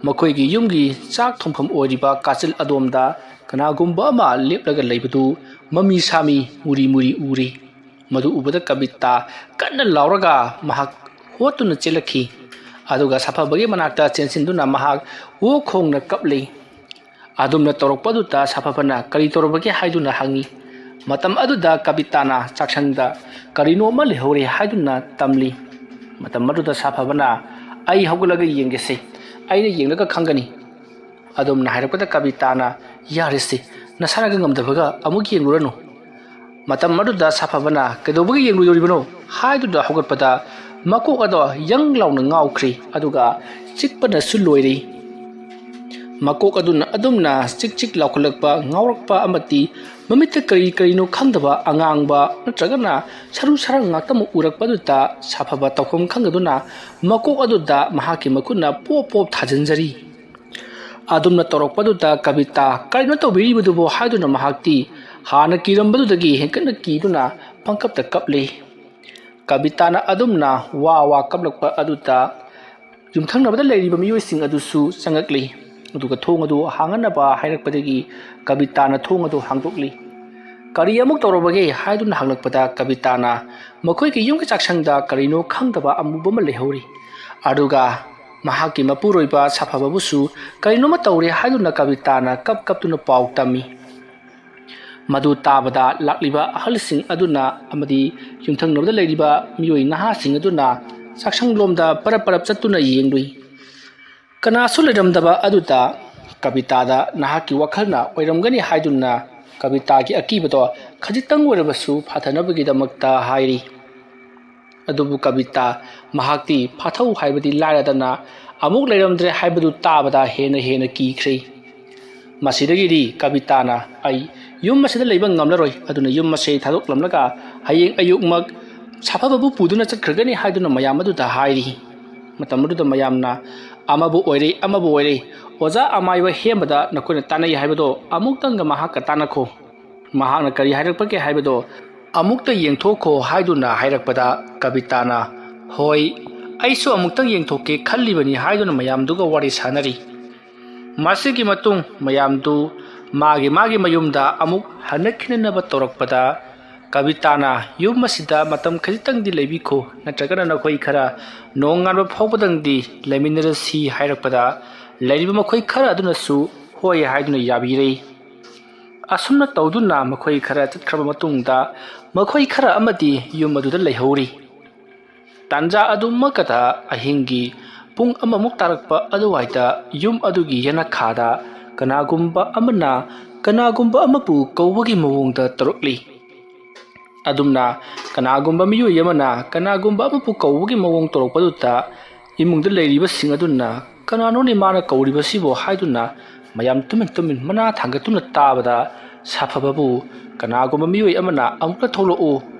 ꯃꯈꯣꯏꯒꯤ ꯌꯨꯝꯒꯤ ꯆꯥꯛ ꯊꯣꯡꯐꯝ ꯑꯣꯏꯔꯤꯕ ꯀꯥꯆꯤꯜ ꯑꯗꯣꯝꯗ ꯀꯅꯥꯒꯨꯝꯕ ꯑꯃ ꯂꯦꯞꯂꯒ ꯂꯩꯕꯗꯨ ꯃꯃꯤ ꯁꯥꯃꯤ ꯃꯨꯔꯤ ꯃꯨꯔꯤ ꯎꯔꯤ꯫ ꯃꯗꯨ ꯎꯕꯗ ꯀꯕꯤꯇꯥ ꯀꯟꯅ ꯂꯥꯎꯔꯒ ꯃꯍꯥꯛ ꯍꯣꯠꯇꯨꯅ ꯆꯦꯜꯂꯛꯈꯤ꯫ ꯑꯗꯨꯒ ꯁꯥꯐꯕꯒꯤ ꯃꯅꯥꯛꯇ ꯆꯦꯟꯁꯤꯟꯗꯨꯅ ꯃꯍꯥꯛ ꯑꯣ ꯈꯣꯡꯅ ꯀꯞꯂꯤ꯫ ꯑꯗꯨꯝꯅ ꯇꯧꯔꯛꯄ ꯑꯗꯨꯗ ꯁꯥꯐꯕꯅ "ꯀꯔꯤ ꯇꯧꯔꯕꯒꯦ?" ꯍꯥꯏꯗꯨꯅ ꯍꯪꯉꯤ꯫ ꯃꯇꯝ ꯑꯗꯨꯗ ꯀꯕꯤꯇꯥꯅ ꯆꯥꯛꯁꯪꯗ "ꯀꯔꯤꯅꯣ ꯑꯃ ꯂꯩꯍꯧꯔꯦ" ꯍꯥꯏꯗꯨꯅ ꯇꯝꯂꯤ꯫ ꯃꯇꯝ ꯑꯗꯨꯗ ꯁꯥꯐꯕꯅ "ꯑꯩ ꯍꯧꯒꯠꯂꯒ ꯌꯦꯡꯒꯦꯁꯦ, ꯑꯩꯅ ꯌꯦꯡꯂꯒ ꯈꯪꯒꯅꯤ"꯫ ꯑꯗꯨꯝꯅ ꯍꯥꯏꯔꯛꯄꯗ ꯀꯕꯤꯇꯥꯅ "ꯌꯥꯔꯦꯁꯦ, ꯅꯁꯥꯅꯒ ꯉꯝꯗꯕꯒ ꯑꯃꯨꯛ ꯌꯦꯡꯂꯨꯔꯅꯨ"꯫ ꯃꯇꯝ ꯑꯗꯨꯗ ꯁꯥꯐꯕꯅ "ꯀꯩꯗꯧꯕꯒꯤ ꯌꯦꯡꯂꯨꯗꯧꯔꯤꯕꯅꯣ?" ꯍꯥꯏꯗꯨꯅ ꯍꯧꯒꯠꯄꯗ ꯃꯀꯣꯛ ꯑꯗꯣ ꯌꯪ ꯂꯥꯎꯅ ꯉꯥꯎꯈ꯭ꯔꯤ, ꯑꯗꯨꯒ ꯆꯤꯛꯄꯅꯁꯨ ꯂꯣꯏꯔꯤ꯫ ꯃꯀꯣꯛ ꯑꯗꯨꯅ ꯑꯗꯨꯝꯅ ꯆꯤꯛ ꯆꯤꯛ ꯂꯥꯎꯈꯠꯂꯛꯄ, ꯉꯥꯎꯔꯛꯄ ꯑꯃꯗꯤ ꯃꯃꯤꯠꯇ ꯀꯔꯤ ꯀꯔꯤꯅꯣ ꯈꯪꯗꯕ ꯑꯉꯥꯡꯕ ꯅꯠꯇ꯭ꯔꯒꯅ ꯁꯔꯨ ꯁꯔꯥꯡ ꯉꯥꯛꯇꯃꯛ ꯎꯔꯛꯄ ꯑꯗꯨꯗ ꯁꯥꯐꯕ ꯇꯧꯐꯝ ꯈꯪꯗꯗꯨꯅ ꯃꯀꯣꯛ ꯑꯗꯨꯗ ꯃꯍꯥꯛꯀꯤ ꯃꯈꯨꯠꯅ ꯄꯣꯞ ꯄꯣꯞ ꯊꯥꯖꯤꯟꯖꯔꯤ꯫ ꯑꯗꯨꯝꯅ ꯇꯧꯔꯛꯄꯗꯨꯗ ꯀꯕꯤꯇꯥ, "ꯀꯔꯤꯅꯣ ꯇꯧꯕꯤꯔꯤꯕꯗꯨꯕꯣ?" ꯍꯥꯏꯗꯨꯅ ꯃꯍꯥꯛꯇꯤ ꯍꯥꯟꯅ ꯀꯤꯔꯝꯕꯗꯨꯗꯒꯤ ꯍꯦꯟꯀꯠꯅ ꯀꯤꯗꯨꯅ ꯄꯪꯀꯞꯇ ꯀꯞꯂꯤ꯫ ꯀꯕꯤꯇꯥꯅ ꯑꯗꯨꯝꯅ ꯋꯥ ꯋꯥ ꯀꯞꯂꯛꯄ ꯑꯗꯨꯗ ꯌꯨꯝꯊꯪꯅꯕꯗ ꯂꯩꯔꯤꯕ ꯃꯤꯑꯣꯏꯁꯤꯡ ꯑꯗꯨꯁꯨ ꯆꯪꯉꯛꯂꯤ꯫ ꯑꯗꯨꯒ ꯊꯣꯡ ꯑꯗꯨ ꯍꯥꯡꯍꯟꯅꯕ ꯍꯥꯏꯔꯛꯄꯗꯒꯤ ꯀꯕꯤꯇꯥꯅ ꯊꯣꯡ ꯑꯗꯨ ꯍꯥꯡꯗꯣꯛꯂꯤ꯫ "ꯀꯔꯤ ꯑꯃꯨꯛ ꯇꯧꯔꯕꯒꯦ?" ꯍꯥꯏꯗꯨꯅ ꯍꯪꯂꯛꯄꯗ ꯀꯕꯤꯇꯥꯅ ꯃꯈꯣꯏꯒꯤ ꯌꯨꯝꯒꯤ ꯆꯥꯛꯁꯪꯗ ꯀꯔꯤꯅꯣ ꯈꯪꯗꯕ ꯑꯃꯨꯕ ꯑꯃ ꯂꯩꯍꯧꯔꯤ꯫ ꯑꯗꯨꯒ ꯃꯍꯥꯛꯀꯤ ꯃꯄꯨꯔꯣꯏꯕ ꯁꯥꯐꯕꯕꯨꯁꯨ ꯀꯔꯤꯅꯣꯃ ꯇꯧꯔꯦ ꯍꯥꯏꯗꯨꯅ ꯀꯕꯤꯇꯥꯅ ꯀꯞ ꯀꯞꯇꯨꯅ ꯄꯥꯎ ꯇꯝꯃꯤ꯫ ꯃꯗꯨ ꯇꯥꯕꯗ ꯂꯥꯛꯂꯤꯕ ꯑꯍꯜꯁꯤꯡ ꯑꯗꯨꯅ ꯑꯃꯗꯤ ꯌꯨꯝꯊꯪꯅꯕꯗ ꯂꯩꯔꯤꯕ ꯃꯤꯑꯣꯏ ꯅꯍꯥꯁꯤꯡ ꯑꯗꯨꯅ ꯆꯥꯛꯁꯪꯂꯣꯝꯗ ꯄꯔꯞ ꯄꯔꯞ ꯆꯠꯇꯨꯅ ꯌꯦꯡꯂꯨꯏ꯫ ꯀꯅꯥꯁꯨ ꯂꯩꯔꯝꯗꯕ ꯑꯗꯨꯗ ꯀꯕꯤꯇꯥꯗ ꯅꯍꯥꯛꯀꯤ ꯋꯥꯈꯜꯅ ꯑꯣꯏꯔꯝꯒꯅꯤ ꯍꯥꯏꯗꯨꯅ ꯀꯕꯤꯇꯥꯒꯤ ꯑꯀꯤꯕꯗꯣ ꯈꯖꯤꯛꯇꯪ ꯑꯣꯏꯔꯕꯁꯨ ꯐꯥꯊꯅꯕꯒꯤꯗꯃꯛꯇ ꯍꯥꯏꯔꯤ꯫ ꯑꯗꯨꯕꯨ ꯀꯕꯤꯇꯥ ꯃꯍꯥꯛꯇꯤ ꯐꯥꯊꯧ ꯍꯥꯏꯕꯗꯤ ꯂꯥꯏꯔꯗꯅ ꯑꯃꯨꯛ ꯂꯩꯔꯝꯗ꯭ꯔꯦ ꯍꯥꯏꯕꯗꯨ ꯇꯥꯕꯗ ꯍꯦꯟꯅ ꯍꯦꯟꯅ ꯀꯤꯈ꯭ꯔꯦ꯫ ꯃꯁꯤꯗꯒꯤꯗꯤ ꯀꯕꯤꯇꯥꯅ, "ꯑꯩ ꯌꯨꯝ ꯑꯁꯤꯗ ꯂꯩꯕ ꯉꯝꯂꯔꯣꯏ, ꯑꯗꯨꯅ ꯌꯨꯝ ꯑꯁꯤ ꯊꯥꯗꯣꯛꯂꯝꯂꯒ ꯍꯌꯦꯡ ꯑꯌꯨꯛꯃꯛ ꯁꯥꯐꯕꯕꯨ ꯄꯨꯗꯨꯅ ꯆꯠꯈ꯭ꯔꯒꯅꯤ" ꯍꯥꯏꯗꯨꯅ ꯃꯌꯥꯝ ꯑꯗꯨꯗ ꯍꯥꯏꯔꯤ꯫ ꯃꯇꯝ ꯑꯗꯨꯗ ꯃꯌꯥꯝꯅ, "ꯑꯃꯕꯨ ꯑꯣꯏꯔꯦ, ꯑꯃꯕꯨ ꯑꯣꯏꯔꯦ, ꯑꯣꯖꯥ ꯑꯃꯥꯏꯕ ꯍꯦꯝꯕꯗ ꯅꯈꯣꯏꯅ ꯇꯥꯟꯅꯩ ꯍꯥꯏꯕꯗꯣ ꯑꯃꯨꯛꯇꯪꯒ ꯃꯍꯥꯛꯀ ꯇꯥꯟꯅꯈꯣ꯫ ꯃꯍꯥꯛꯅ ꯀꯔꯤ ꯍꯥꯏꯔꯛꯄꯒꯦ ꯍꯥꯏꯕꯗꯣ ꯑꯃꯨꯛꯇ ꯌꯦꯡꯊꯣꯛꯈꯣ" ꯍꯥꯏꯗꯨꯅ ꯍꯥꯏꯔꯛꯄꯗ ꯀꯕꯤꯇꯥꯅ, "ꯍꯣꯏ, ꯑꯩꯁꯨ ꯑꯃꯨꯛꯇꯪ ꯌꯦꯡꯊꯣꯛꯀꯦ ꯈꯜꯂꯤꯕꯅꯤ" ꯍꯥꯏꯗꯨꯅ ꯃꯌꯥꯝꯗꯨꯒ ꯋꯥꯔꯤ ꯁꯥꯟꯅꯔꯤ꯫ ꯃꯁꯤꯒꯤ ꯃꯇꯨꯡ ꯃꯌꯥꯝꯗꯨ ꯃꯥꯒꯤ ꯃꯥꯒꯤ ꯃꯌꯨꯝꯗ ꯑꯃꯨꯛ ꯍꯟꯅꯈꯤꯅꯅꯕ ꯇꯧꯔꯛꯄꯗ ꯀꯕꯤꯇꯥꯅ, "ꯌꯨꯝ ꯑꯁꯤꯗ ꯃꯇꯝ ꯈꯖꯤꯛꯇꯪꯗꯤ ꯂꯩꯕꯤꯈꯣ, ꯅꯠꯇ꯭ꯔꯒꯅ ꯅꯈꯣꯏ ꯈꯔ ꯅꯣꯡꯉꯥꯟꯕ ꯐꯥꯎꯕꯗꯪꯗꯤ ꯂꯩꯃꯤꯟꯅꯔꯁꯤ" ꯍꯥꯏꯔꯛꯄꯗ ꯂꯩꯔꯤꯕ ꯃꯈꯣꯏ ꯈꯔ ꯑꯗꯨꯅꯁꯨ ꯍꯣꯏ ꯍꯥꯏꯗꯨꯅ ꯌꯥꯕꯤꯔꯦ꯫ ꯑꯁꯨꯝꯅ ꯇꯧꯗꯨꯅ ꯃꯈꯣꯏ ꯈꯔ ꯆꯠꯈ꯭ꯔꯕ ꯃꯇꯨꯡꯗ ꯃꯈꯣꯏ ꯈꯔ ꯑꯃꯗꯤ ꯌꯨꯝ ꯑꯗꯨꯗ ꯂꯩꯍꯧꯔꯤ꯫ ꯇꯥꯟꯖꯥ ꯑꯗꯨꯃꯛꯀꯗ ꯑꯍꯤꯡꯒꯤ ꯄꯨꯡ ꯑꯃꯃꯨꯛ ꯇꯥꯔꯛꯄ ꯑꯗꯨꯋꯥꯏꯗ ꯌꯨꯝ ꯑꯗꯨꯒꯤ ꯌꯦꯅꯈꯥꯗ ꯀꯅꯥꯒꯨꯝꯕ ꯑꯃꯅ ꯀꯅꯥꯒꯨꯝꯕ ꯑꯃꯕꯨ ꯀꯧꯕꯒꯤ ꯃꯑꯣꯡꯗ ꯇꯧꯔꯛꯂꯤ꯫ ꯑꯗꯨꯝꯅ ꯀꯅꯥꯒꯨꯝꯕ ꯃꯤꯑꯣꯏ ꯑꯃꯅ ꯀꯅꯥꯒꯨꯝꯕ ꯑꯃꯕꯨ ꯀꯧꯕꯒꯤ ꯃꯑꯣꯡ ꯇꯧꯔꯛꯄꯗꯨꯗ ꯏꯃꯨꯡꯗ ꯂꯩꯔꯤꯕꯁꯤꯡ ꯑꯗꯨꯅ "ꯀꯅꯥꯅꯣꯅꯦ ꯃꯥꯅ ꯀꯧꯔꯤꯕꯁꯤꯕꯣ?" ꯍꯥꯏꯗꯨꯅ ꯃꯌꯥꯝ ꯇꯨꯃꯤꯟ ꯇꯨꯃꯤꯟ ꯃꯅꯥ ꯊꯥꯡꯒꯠꯇꯨꯅ ꯇꯥꯕꯗ ꯁꯥꯐꯕꯕꯨ ꯀꯅꯥꯒꯨꯝꯕ ꯃꯤꯑꯣꯏ ꯑꯃꯅ "ꯑꯃꯨꯛꯇ ꯊꯣꯛꯂꯛꯎ,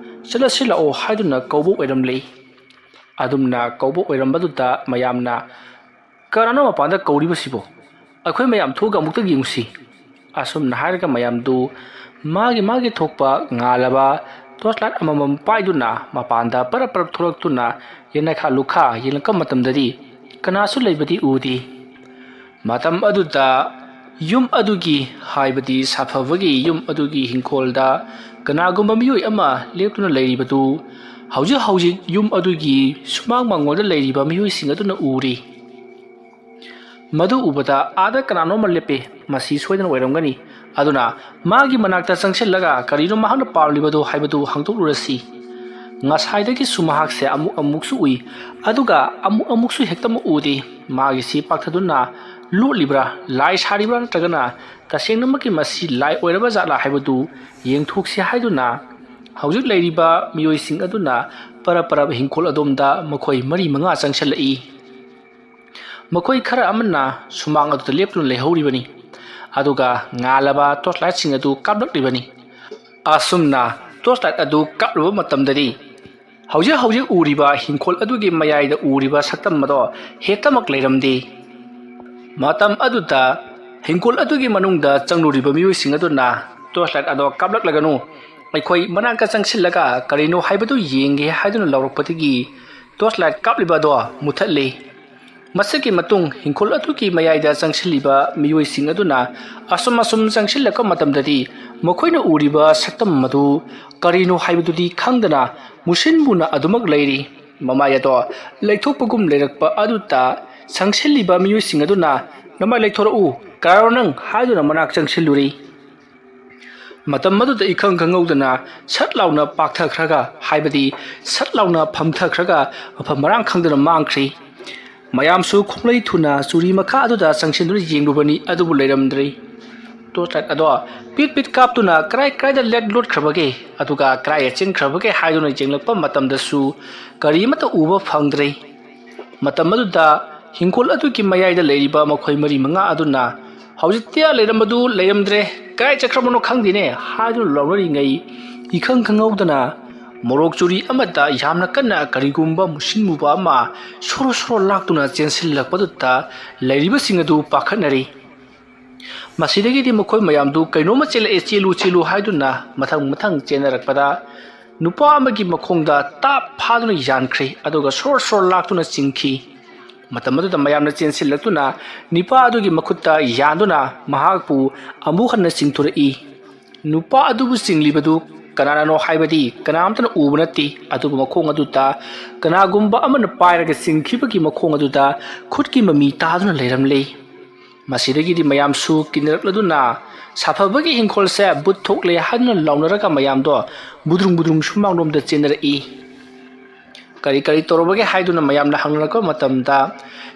ꯆꯠꯂꯁꯤ ꯂꯥꯛꯑꯣ" ꯍꯥꯏꯗꯨꯅ ꯀꯧꯕ ꯑꯣꯏꯔꯝꯂꯦ꯫ ꯑꯗꯨꯝꯅ ꯀꯧꯕ ꯑꯣꯏꯔꯝꯕꯗꯨꯗ ꯃꯌꯥꯝꯅ "ꯀꯅꯥꯅꯣ ꯃꯄꯥꯟꯗ ꯀꯧꯔꯤꯕꯁꯤꯕꯣ? ꯑꯩꯈꯣꯏ ꯃꯌꯥꯝ ꯊꯣꯛꯑꯒ ꯑꯃꯨꯛꯇ ꯌꯦꯡꯉꯨꯁꯤ" ꯑꯁꯨꯝꯅ ꯍꯥꯏꯔꯒ ꯃꯌꯥꯝꯗꯨ ꯃꯥꯒꯤ ꯃꯥꯒꯤ ꯊꯣꯛꯄ ꯉꯥꯜꯂꯕ ꯇꯣꯔꯆ ꯂꯥꯏꯠ ꯑꯃꯃꯝ ꯄꯥꯏꯗꯨꯅ ꯃꯄꯥꯟꯗ ꯄꯔꯞ ꯄꯔꯞ ꯊꯣꯛꯂꯛꯇꯨꯅ ꯌꯦꯡꯅꯈꯥ ꯂꯨꯈꯥ ꯌꯦꯡꯂꯛꯄ ꯃꯇꯝꯗꯗꯤ ꯀꯅꯥꯁꯨ ꯂꯩꯕꯗꯤ ꯎꯗꯦ꯫ ꯃꯇꯝ ꯑꯗꯨꯗ ꯌꯨꯝ ꯑꯗꯨꯒꯤ, ꯍꯥꯏꯕꯗꯤ ꯁꯥꯐꯕꯒꯤ ꯌꯨꯝ ꯑꯗꯨꯒꯤ ꯍꯤꯡꯈꯣꯜꯗ ꯀꯅꯥꯒꯨꯝꯕ ꯃꯤꯑꯣꯏ ꯑꯃ ꯂꯦꯞꯇꯨꯅ ꯂꯩꯔꯤꯕꯗꯨ ꯍꯧꯖꯤꯛ ꯍꯧꯖꯤꯛ ꯌꯨꯝ ꯑꯗꯨꯒꯤ ꯁꯨꯃꯥꯡ ꯃꯥꯡꯒꯣꯜꯗ ꯂꯩꯔꯤꯕ ꯃꯤꯑꯣꯏꯁꯤꯡ ꯑꯗꯨꯅ ꯎꯔꯤ꯫ ꯃꯗꯨ ꯎꯕꯗ ꯑꯥꯗ ꯀꯅꯥꯅꯣꯝꯃ ꯂꯦꯞꯄꯦ, ꯃꯁꯤ ꯁꯣꯏꯗꯅ ꯑꯣꯏꯔꯝꯒꯅꯤ꯫ ꯑꯗꯨꯅ ꯃꯥꯒꯤ ꯃꯅꯥꯛꯇ ꯆꯪꯁꯤꯜꯂꯒ ꯀꯔꯤꯅꯣ ꯃꯍꯥꯛꯅ ꯄꯥꯝꯂꯤꯕꯗꯨ ꯍꯥꯏꯕꯗꯨ ꯍꯪꯗꯣꯛꯂꯨꯔꯁꯤ꯫ ꯉꯁꯥꯏꯗꯒꯤꯁꯨ ꯃꯍꯥꯛꯁꯦ ꯑꯃꯨꯛ ꯑꯃꯨꯛꯁꯨ ꯎꯏ, ꯑꯗꯨꯒ ꯑꯃꯨꯛ ꯑꯃꯨꯛꯁꯨ ꯍꯦꯛꯇꯃꯛ ꯎꯗꯦ꯫ ꯃꯥꯒꯤꯁꯤ ꯄꯥꯛꯊꯗꯨꯅ ꯂꯣꯠꯂꯤꯕ꯭ꯔꯥ, ꯂꯥꯏ ꯁꯥꯔꯤꯕ꯭ꯔꯥ, ꯅꯠꯇ꯭ꯔꯒꯅ ꯇꯁꯦꯡꯅꯃꯛꯀꯤ ꯃꯁꯤ ꯂꯥꯏ ꯑꯣꯏꯔꯕ ꯖꯥꯠꯂꯥ ꯍꯥꯏꯕꯗꯨ ꯌꯦꯡꯊꯣꯛꯁꯤ ꯍꯥꯏꯗꯨꯅ ꯍꯧꯖꯤꯛ ꯂꯩꯔꯤꯕ ꯃꯤꯑꯣꯏꯁꯤꯡ ꯑꯗꯨꯅ ꯄꯔꯞ ꯄꯔꯞ ꯍꯤꯡꯈꯣꯜ ꯑꯗꯣꯝꯗ ꯃꯈꯣꯏ ꯃꯔꯤ ꯃꯉꯥ ꯆꯪꯁꯤꯜꯂꯛꯏ꯫ ꯃꯈꯣꯏ ꯈꯔ ꯑꯃꯅ ꯁꯨꯃꯥꯡ ꯑꯗꯨꯗ ꯂꯦꯞꯇꯨꯅ ꯂꯩꯍꯧꯔꯤꯕꯅꯤ, ꯑꯗꯨꯒ ꯉꯥꯜꯂꯕ ꯇꯣꯔꯆ ꯂꯥꯏꯠꯁꯤꯡ ꯑꯗꯨ ꯀꯥꯞꯂꯛꯂꯤꯕꯅꯤ꯫ ꯑꯁꯨꯝꯅ ꯇꯣꯔꯆ ꯂꯥꯏꯠ ꯑꯗꯨ ꯀꯥꯞꯂꯨꯕ ꯃꯇꯝꯗꯗꯤ ꯍꯧꯖꯤꯛ ꯍꯧꯖꯤꯛ ꯎꯔꯤꯕ ꯍꯤꯡꯈꯣꯜ ꯑꯗꯨꯒꯤ ꯃꯌꯥꯏꯗ ꯎꯔꯤꯕ ꯁꯛꯇꯝ ꯑꯗꯣ ꯍꯦꯛꯇꯃꯛ ꯂꯩꯔꯝꯗꯦ꯫ ꯃꯇꯝ ꯑꯗꯨꯗ ꯍꯤꯡꯈꯣꯜ ꯑꯗꯨꯒꯤ ꯃꯅꯨꯡꯗ ꯆꯪꯂꯨꯔꯤꯕ ꯃꯤꯑꯣꯏꯁꯤꯡ ꯑꯗꯨꯅ "ꯇꯣꯔꯆ ꯂꯥꯏꯠ ꯑꯗꯣ ꯀꯥꯞꯂꯛꯂꯒꯅꯨ, ꯑꯩꯈꯣꯏ ꯃꯅꯥꯛꯇ ꯆꯪꯁꯤꯜꯂꯒ ꯀꯔꯤꯅꯣ ꯍꯥꯏꯕꯗꯨ ꯌꯦꯡꯒꯦ" ꯍꯥꯏꯗꯨꯅ ꯂꯥꯎꯔꯛꯄꯗꯒꯤ ꯇꯣꯔꯆ ꯂꯥꯏꯠ ꯀꯥꯞꯂꯤꯕ ꯑꯗꯣ ꯃꯨꯊꯠꯂꯤ꯫ ꯃꯁꯤꯒꯤ ꯃꯇꯨꯡ ꯍꯤꯡꯈꯣꯜ ꯑꯗꯨꯒꯤ ꯃꯌꯥꯏꯗ ꯆꯪꯁꯤꯜꯂꯤꯕ ꯃꯤꯑꯣꯏꯁꯤꯡ ꯑꯗꯨꯅ ꯑꯁꯨꯝ ꯑꯁꯨꯝ ꯆꯪꯁꯤꯜꯂꯛꯄ ꯃꯇꯝꯗꯗꯤ ꯃꯈꯣꯏꯅ ꯎꯔꯤꯕ ꯁꯛꯇꯝ ꯑꯗꯨ ꯀꯔꯤꯅꯣ ꯍꯥꯏꯕꯗꯨꯗꯤ ꯈꯪꯗꯅ ꯃꯨꯁꯤꯟ ꯃꯨꯅ ꯑꯗꯨꯃꯛ ꯂꯩꯔꯤ꯫ ꯃꯃꯥꯏ ꯑꯗꯣ ꯂꯩꯊꯣꯛꯄꯒꯨꯝ ꯂꯩꯔꯛꯄ ꯑꯗꯨꯗ ꯆꯪꯁꯤꯜꯂꯤꯕ ꯃꯤꯑꯣꯏꯁꯤꯡ ꯑꯗꯨꯅ "ꯅꯃꯥꯏ ꯂꯩꯊꯣꯔꯛꯎ, ꯀꯅꯥꯅꯣ ꯅꯪ?" ꯍꯥꯏꯗꯨꯅ ꯃꯅꯥꯛ ꯆꯪꯁꯤꯜꯂꯨꯔꯤ꯫ ꯃꯇꯝ ꯑꯗꯨꯗ ꯏꯈꯪ ꯈꯪꯍꯧꯗꯅ ꯁꯠ ꯂꯥꯎꯅ ꯄꯥꯛꯊꯈ꯭ꯔꯒ, ꯍꯥꯏꯕꯗꯤ ꯁꯠ ꯂꯥꯎꯅ ꯐꯝꯊꯈ꯭ꯔꯒ ꯃꯐꯝ ꯃꯔꯥꯡ ꯈꯪꯗꯅ ꯃꯥꯡꯈ꯭ꯔꯤ꯫ ꯃꯌꯥꯝꯁꯨ ꯈꯣꯡꯂꯩ ꯊꯨꯅ ꯆꯨꯔꯤ ꯃꯈꯥ ꯑꯗꯨꯗ ꯆꯪꯁꯤꯟꯗꯨꯅ ꯌꯦꯡꯂꯨꯕꯅꯤ, ꯑꯗꯨꯕꯨ ꯂꯩꯔꯝꯗ꯭ꯔꯦ꯫ ꯇꯣꯔꯆ ꯂꯥꯏꯠ ꯑꯗꯣ ꯄꯤꯠ ꯄꯤꯠ ꯀꯥꯞꯇꯨꯅ ꯀꯔꯥꯏ ꯀꯔꯥꯏꯗ ꯂꯦꯠ ꯂꯣꯠꯈ꯭ꯔꯕꯒꯦ, ꯑꯗꯨꯒ ꯀꯔꯥꯏꯗ ꯆꯦꯟꯈ꯭ꯔꯕꯒꯦ ꯍꯥꯏꯗꯨꯅ ꯌꯦꯡꯂꯛꯄ ꯃꯇꯝꯗꯁꯨ ꯀꯔꯤ ꯑꯃꯠꯇ ꯎꯕ ꯐꯪꯗ꯭ꯔꯦ꯫ ꯃꯇꯝ ꯑꯗꯨꯗ ꯍꯤꯡꯈꯣꯜ ꯑꯗꯨꯒꯤ ꯃꯌꯥꯏꯗ ꯂꯩꯔꯤꯕ ꯃꯈꯣꯏ ꯃꯔꯤ ꯃꯉꯥ ꯑꯗꯨꯅ, "ꯍꯧꯖꯤꯛꯇꯤ ꯂꯩꯔꯝꯕꯗꯨ ꯂꯩꯔꯝꯗ꯭ꯔꯦ, ꯀꯗꯥꯏ ꯆꯠꯈ꯭ꯔꯕꯅꯣ ꯈꯪꯗꯦꯅꯦ" ꯍꯥꯏꯗꯨꯅ ꯂꯥꯎꯅꯔꯤꯉꯩ, ꯏꯈꯪ ꯈꯪꯍꯧꯗꯅ ꯃꯣꯔꯣꯛ ꯆꯨꯔꯤ ꯑꯃꯗ ꯌꯥꯝꯅ ꯀꯟꯅ ꯀꯔꯤꯒꯨꯝꯕ ꯃꯨꯁꯤꯟ ꯃꯨꯕ ꯑꯃ ꯁꯣꯔꯣ ꯁꯣꯔꯣ ꯂꯥꯛꯇꯨꯅ ꯆꯦꯟꯁꯤꯜꯂꯛꯄꯗꯨꯗ ꯂꯩꯔꯤꯕꯁꯤꯡ ꯑꯗꯨ ꯄꯥꯈꯠꯅꯔꯤ꯫ ꯃꯁꯤꯗꯒꯤꯗꯤ ꯃꯈꯣꯏ ꯃꯌꯥꯝꯗꯨ ꯀꯩꯅꯣꯝꯃ ꯆꯦꯜꯂꯛꯑꯦ, ꯆꯦꯜꯂꯨ, ꯆꯦꯜꯂꯨ ꯍꯥꯏꯗꯨꯅ ꯃꯊꯪ ꯃꯊꯪ ꯆꯦꯟꯅꯔꯛꯄꯗ ꯅꯨꯄꯥ ꯑꯃꯒꯤ ꯃꯈꯣꯡꯗ ꯇꯥꯞ ꯐꯥꯗꯨꯅ ꯌꯥꯟꯈ꯭ꯔꯦ, ꯑꯗꯨꯒ ꯁꯣꯔ ꯁꯣꯔ ꯂꯥꯛꯇꯨꯅ ꯆꯤꯡꯈꯤ꯫ ꯃꯇꯝ ꯑꯗꯨꯗ ꯃꯌꯥꯝꯅ ꯆꯦꯟꯁꯤꯜꯂꯛꯇꯨꯅ ꯅꯨꯄꯥ ꯑꯗꯨꯒꯤ ꯃꯈꯨꯠꯇ ꯌꯥꯟꯗꯨꯅ ꯃꯍꯥꯛꯄꯨ ꯑꯃꯨꯛ ꯍꯟꯅ ꯆꯤꯡꯊꯣꯔꯛꯏ꯫ ꯅꯨꯄꯥ ꯑꯗꯨꯕꯨ ꯆꯤꯡꯂꯤꯕꯗꯨ ꯀꯅꯥꯅꯅꯣ ꯍꯥꯏꯕꯗꯤ ꯀꯅꯥꯝꯇꯅ ꯎꯕ ꯅꯠꯇꯦ, ꯑꯗꯨꯕꯨ ꯃꯈꯣꯡ ꯑꯗꯨꯗ ꯀꯅꯥꯒꯨꯝꯕ ꯑꯃꯅ ꯄꯥꯏꯔꯒ ꯆꯤꯡꯈꯤꯕꯒꯤ ꯃꯈꯣꯡ ꯑꯗꯨꯗ ꯈꯨꯠꯀꯤ ꯃꯃꯤ ꯇꯥꯗꯨꯅ ꯂꯩꯔꯝꯂꯦ꯫ ꯃꯁꯤꯗꯒꯤꯗꯤ ꯃꯌꯥꯝꯁꯨ ꯀꯤꯅꯔꯛꯂꯗꯨꯅ ꯁꯥꯐꯕꯒꯤ ꯍꯤꯡꯈꯣꯜꯁꯦ ꯚꯨꯠ ꯊꯣꯛꯂꯦ ꯍꯥꯏꯗꯨꯅ ꯂꯥꯎꯅꯔꯒ ꯃꯌꯥꯝꯗꯣ ꯕꯨꯗ꯭ꯔꯨꯡ ꯕꯨꯗ꯭ꯔꯨꯡ ꯁꯨꯃꯥꯡꯂꯣꯝꯗ ꯆꯦꯟꯅꯔꯛꯏ꯫ ꯀꯔꯤ ꯀꯔꯤ ꯇꯧꯔꯕꯒꯦ ꯍꯥꯏꯗꯨꯅ ꯃꯌꯥꯝꯅ ꯍꯪꯅꯔꯛꯄ ꯃꯇꯝꯗ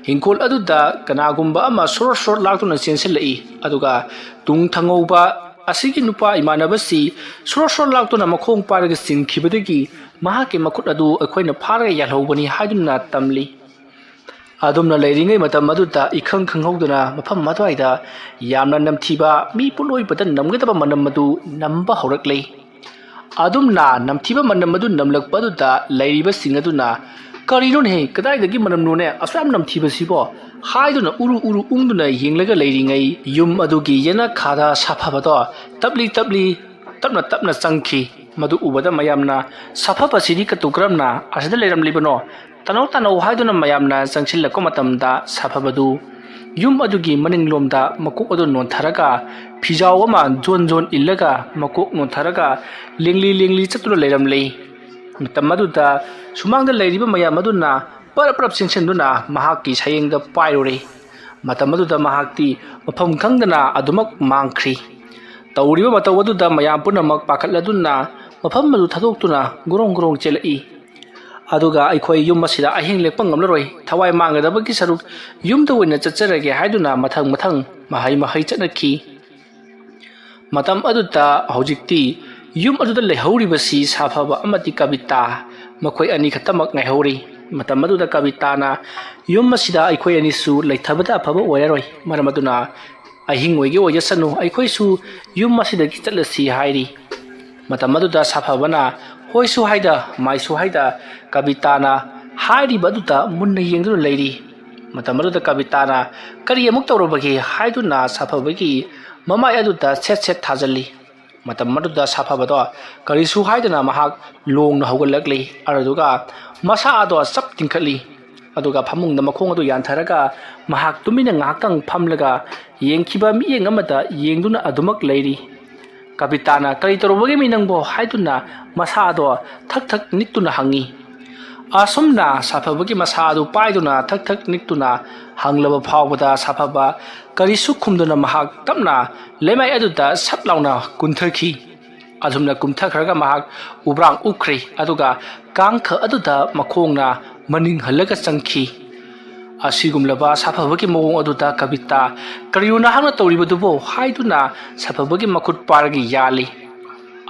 ꯍꯤꯡꯈꯣꯜ ꯑꯗꯨꯗ ꯀꯅꯥꯒꯨꯝꯕ ꯑꯃ ꯁꯣꯔꯣ ꯁꯣꯔꯣ ꯂꯥꯛꯇꯨꯅ ꯆꯦꯟꯁꯤꯜꯂꯛꯏ, ꯑꯗꯨꯒ ꯇꯨꯡ ꯊꯪꯍꯧꯕ ꯑꯁꯤꯒꯤ ꯅꯨꯄꯥ ꯏꯃꯥꯟꯅꯕꯁꯤ ꯁꯣꯔꯣ ꯁꯣꯔꯣ ꯂꯥꯛꯇꯨꯅ ꯃꯈꯣꯡ ꯄꯥꯏꯔꯒ ꯆꯤꯡꯈꯤꯕꯗꯒꯤ ꯃꯍꯥꯛꯀꯤ ꯃꯈꯨꯠ ꯑꯗꯨ ꯑꯩꯈꯣꯏꯅ ꯐꯥꯔꯒ ꯌꯥꯜꯍꯧꯕꯅꯤ ꯍꯥꯏꯗꯨꯅ ꯇꯝꯂꯤ꯫ ꯑꯗꯨꯝꯅ ꯂꯩꯔꯤꯉꯩ ꯃꯇꯝ ꯑꯗꯨꯗ ꯏꯈꯪ ꯈꯪꯍꯧꯗꯅ ꯃꯐꯝ ꯑꯗꯨꯋꯥꯏꯗ ꯌꯥꯝꯅ ꯅꯝꯊꯤꯕ, ꯃꯤ ꯄꯣꯠꯂꯣꯏꯕꯗ ꯅꯝꯒꯗꯕ ꯃꯅꯝ ꯑꯗꯨ ꯅꯝꯕ ꯍꯧꯔꯛꯂꯦ꯫ ꯑꯗꯨꯝꯅ ꯅꯝꯊꯤꯕ ꯃꯅꯝ ꯑꯗꯨ ꯅꯝꯂꯛꯄ ꯑꯗꯨꯗ ꯂꯩꯔꯤꯕꯁꯤꯡ ꯑꯗꯨꯅ, "ꯀꯔꯤꯅꯣꯅꯦꯍꯦ, ꯀꯗꯥꯏꯗꯒꯤ ꯃꯅꯝꯅꯣꯅꯦ, ꯑꯁꯨꯛ ꯌꯥꯝ ꯅꯝꯊꯤꯕꯁꯤꯕꯣ?" ꯍꯥꯏꯗꯨꯅ ꯎꯔꯨ ꯎꯔꯨ ꯎꯪꯗꯨꯅ ꯌꯦꯡꯂꯒ ꯂꯩꯔꯤꯉꯩ, ꯌꯨꯝ ꯑꯗꯨꯒꯤ ꯌꯦꯅꯈꯥꯗ ꯁꯥꯐꯕꯗꯣ ꯇꯞꯂꯤ ꯇꯞꯂꯤ ꯇꯞꯅ ꯇꯞꯅ ꯆꯪꯈꯤ꯫ ꯃꯗꯨ ꯎꯕꯗ ꯃꯌꯥꯝꯅ, "ꯁꯥꯐꯕꯁꯤꯗꯤ ꯀꯇꯨ ꯀꯔꯝꯅ ꯑꯁꯤꯗ ꯂꯩꯔꯝꯂꯤꯕꯅꯣ? ꯇꯥꯅꯧ, ꯇꯥꯅꯧ" ꯍꯥꯏꯗꯨꯅ ꯃꯌꯥꯝꯅ ꯆꯪꯁꯤꯜꯂꯛꯄ ꯃꯇꯝꯗ, ꯁꯥꯐꯕꯗꯨ ꯌꯨꯝ ꯑꯗꯨꯒꯤ ꯃꯅꯤꯡꯂꯣꯝꯗ ꯃꯀꯣꯛ ꯑꯗꯨ ꯅꯣꯟꯊꯔꯒ, ꯐꯤꯖꯥꯎ ꯑꯃ ꯖꯣꯟ ꯖꯣꯟ ꯏꯜꯂꯒ, ꯃꯀꯣꯛ ꯅꯣꯟꯊꯔꯒ ꯂꯦꯡꯂꯤ ꯂꯦꯡꯂꯤ ꯆꯠꯇꯨꯅ ꯂꯩꯔꯝꯂꯦ꯫ ꯃꯇꯝ ꯑꯗꯨꯗ ꯁꯨꯃꯥꯡꯗ ꯂꯩꯔꯤꯕ ꯃꯌꯥꯝ ꯑꯗꯨꯅ ꯄꯔꯞ ꯄꯔꯞ ꯆꯦꯟꯁꯤꯟꯗꯨꯅ ꯃꯍꯥꯛꯀꯤ ꯁꯌꯦꯡꯗ ꯄꯥꯏꯔꯨꯔꯦ꯫ ꯃꯇꯝ ꯑꯗꯨꯗ ꯃꯍꯥꯛꯇꯤ ꯃꯐꯝ ꯈꯪꯗꯅ ꯑꯗꯨꯃꯛ ꯃꯥꯡꯈ꯭ꯔꯤ꯫ ꯇꯧꯔꯤꯕ ꯃꯇꯧ ꯑꯗꯨꯗ ꯃꯌꯥꯝ ꯄꯨꯝꯅꯃꯛ ꯄꯥꯈꯠꯂꯗꯨꯅ ꯃꯐꯝ ꯑꯗꯨ ꯊꯥꯗꯣꯛꯇꯨꯅ ꯒ꯭ꯔꯣꯡ ꯒ꯭ꯔꯣꯡ ꯆꯦꯜꯂꯛꯏ꯫ ꯑꯗꯨꯒ ꯑꯩꯈꯣꯏ ꯌꯨꯝ ꯑꯁꯤꯗ ꯑꯍꯤꯡ ꯂꯦꯛꯄ ꯉꯝꯂꯔꯣꯏ, ꯊꯋꯥꯏ ꯃꯥꯡꯒꯗꯕꯒꯤ ꯁꯔꯨꯛ ꯌꯨꯝꯗ ꯑꯣꯏꯅ ꯆꯠꯆꯔꯒꯦ ꯍꯥꯏꯗꯨꯅ ꯃꯊꯪ ꯃꯊꯪ ꯃꯍꯩ ꯃꯍꯩ ꯆꯠꯅꯈꯤ꯫ ꯃꯇꯝ ꯑꯗꯨꯗ ꯍꯧꯖꯤꯛꯇꯤ ꯌꯨꯝ ꯑꯗꯨꯗ ꯂꯩꯍꯧꯔꯤꯕꯁꯤ ꯁꯥꯐꯕ ꯑꯃꯗꯤ ꯀꯕꯤꯇꯥ, ꯃꯈꯣꯏ ꯑꯅꯤ ꯈꯛꯇꯃꯛ ꯉꯥꯏꯍꯧꯔꯤ꯫ ꯃꯇꯝ ꯑꯗꯨꯗ ꯀꯕꯤꯇꯥꯅ, "ꯌꯨꯝ ꯑꯁꯤꯗ ꯑꯩꯈꯣꯏ ꯑꯅꯤꯁꯨ ꯂꯩꯊꯕꯗ ꯑꯐꯕ ꯑꯣꯏꯔꯔꯣꯏ, ꯃꯔꯝ ꯑꯗꯨꯅ ꯑꯍꯤꯡ ꯑꯣꯏꯒꯦ ꯑꯣꯏꯖꯁꯅꯨ, ꯑꯩꯈꯣꯏꯁꯨ ꯌꯨꯝ ꯑꯁꯤꯗꯒꯤ ꯆꯠꯂꯁꯤ" ꯍꯥꯏꯔꯤ꯫ ꯃꯇꯝ ꯑꯗꯨꯗ ꯁꯥꯐꯕꯅ ꯍꯣꯏꯁꯨ ꯍꯥꯏꯗ ꯃꯥꯏꯁꯨ ꯍꯥꯏꯗ ꯀꯕꯤꯇꯥꯅ ꯍꯥꯏꯔꯤꯕ ꯑꯗꯨꯗ ꯃꯨꯟꯅ ꯌꯦꯡꯗꯨꯅ ꯂꯩꯔꯤ꯫ ꯃꯇꯝ ꯑꯗꯨꯗ ꯀꯕꯤꯇꯥꯅ "ꯀꯔꯤ ꯑꯃꯨꯛ ꯇꯧꯔꯕꯒꯦ?" ꯍꯥꯏꯗꯨꯅ ꯁꯥꯐꯕꯒꯤ ꯃꯃꯥꯏ ꯑꯗꯨꯗ ꯁꯦꯠ ꯁꯦꯠ ꯊꯥꯖꯤꯜꯂꯤ꯫ ꯃꯇꯝ ꯑꯗꯨꯗ ꯁꯥꯐꯕꯗꯣ ꯀꯔꯤꯁꯨ ꯍꯥꯏꯗꯅ ꯃꯍꯥꯛ ꯂꯣꯡꯅ ꯍꯧꯒꯠꯂꯛꯂꯤ꯫ ꯑꯗꯨꯗꯨꯒ ꯃꯁꯥ ꯑꯗꯣ ꯆꯞ ꯇꯤꯡꯈꯠꯂꯤ꯫ ꯑꯗꯨꯒ ꯐꯃꯨꯡꯗ ꯃꯈꯣꯡ ꯑꯗꯨ ꯌꯥꯟꯊꯔꯒ ꯃꯍꯥꯛ ꯇꯨꯃꯤꯟꯅ ꯉꯥꯏꯍꯥꯛꯇꯪ ꯐꯝꯂꯒ ꯌꯦꯡꯈꯤꯕ ꯃꯤꯠꯌꯦꯡ ꯑꯃꯗ ꯌꯦꯡꯗꯨꯅ ꯑꯗꯨꯃꯛ ꯂꯩꯔꯤ꯫ ꯀꯕꯤꯇꯥꯅ "ꯀꯔꯤ ꯇꯧꯔꯨꯕꯒꯤ ꯃꯤ ꯅꯪꯕꯣ?" ꯍꯥꯏꯗꯨꯅ ꯃꯁꯥ ꯑꯗꯣ ꯊꯛ ꯊꯛ ꯅꯤꯛꯇꯨꯅ ꯍꯪꯉꯤ꯫ ꯑꯁꯨꯝꯅ ꯁꯥꯐꯕꯒꯤ ꯃꯁꯥ ꯑꯗꯨ ꯄꯥꯏꯗꯨꯅ ꯊꯛ ꯊꯛ ꯅꯤꯛꯇꯨꯅ ꯍꯪꯂꯕ ꯐꯥꯎꯕꯗ ꯁꯥꯐꯕ ꯀꯔꯤꯁꯨ ꯈꯨꯝꯗꯨꯅ ꯃꯍꯥꯛ ꯇꯞꯅ ꯂꯩꯃꯥꯏ ꯑꯗꯨꯗ ꯁꯠ ꯂꯥꯎꯅ ꯀꯨꯟꯊꯈꯤ꯫ ꯑꯁꯨꯝꯅ ꯀꯨꯝꯊꯈ꯭ꯔꯒ ꯃꯍꯥꯛ ꯎꯕ꯭ꯔꯥꯡ ꯎꯞꯈ꯭ꯔꯦ, ꯑꯗꯨꯒ ꯀꯥꯡꯈ ꯑꯗꯨꯗ ꯃꯈꯣꯡꯅ ꯃꯅꯤꯡ ꯍꯜꯂꯒ ꯆꯪꯈꯤ꯫ ꯑꯁꯤꯒꯨꯝꯂꯕ ꯁꯥꯐꯕꯒꯤ ꯃꯑꯣꯡ ꯑꯗꯨꯗ ꯀꯕꯤꯇꯥ "ꯀꯔꯤꯅꯣ ꯅꯍꯥꯛꯅ ꯇꯧꯔꯤꯕꯗꯨꯕꯣ?" ꯍꯥꯏꯗꯨꯅ ꯁꯥꯐꯕꯒꯤ ꯃꯈꯨꯠ ꯄꯥꯏꯔꯒ ꯌꯥꯜꯂꯤ꯫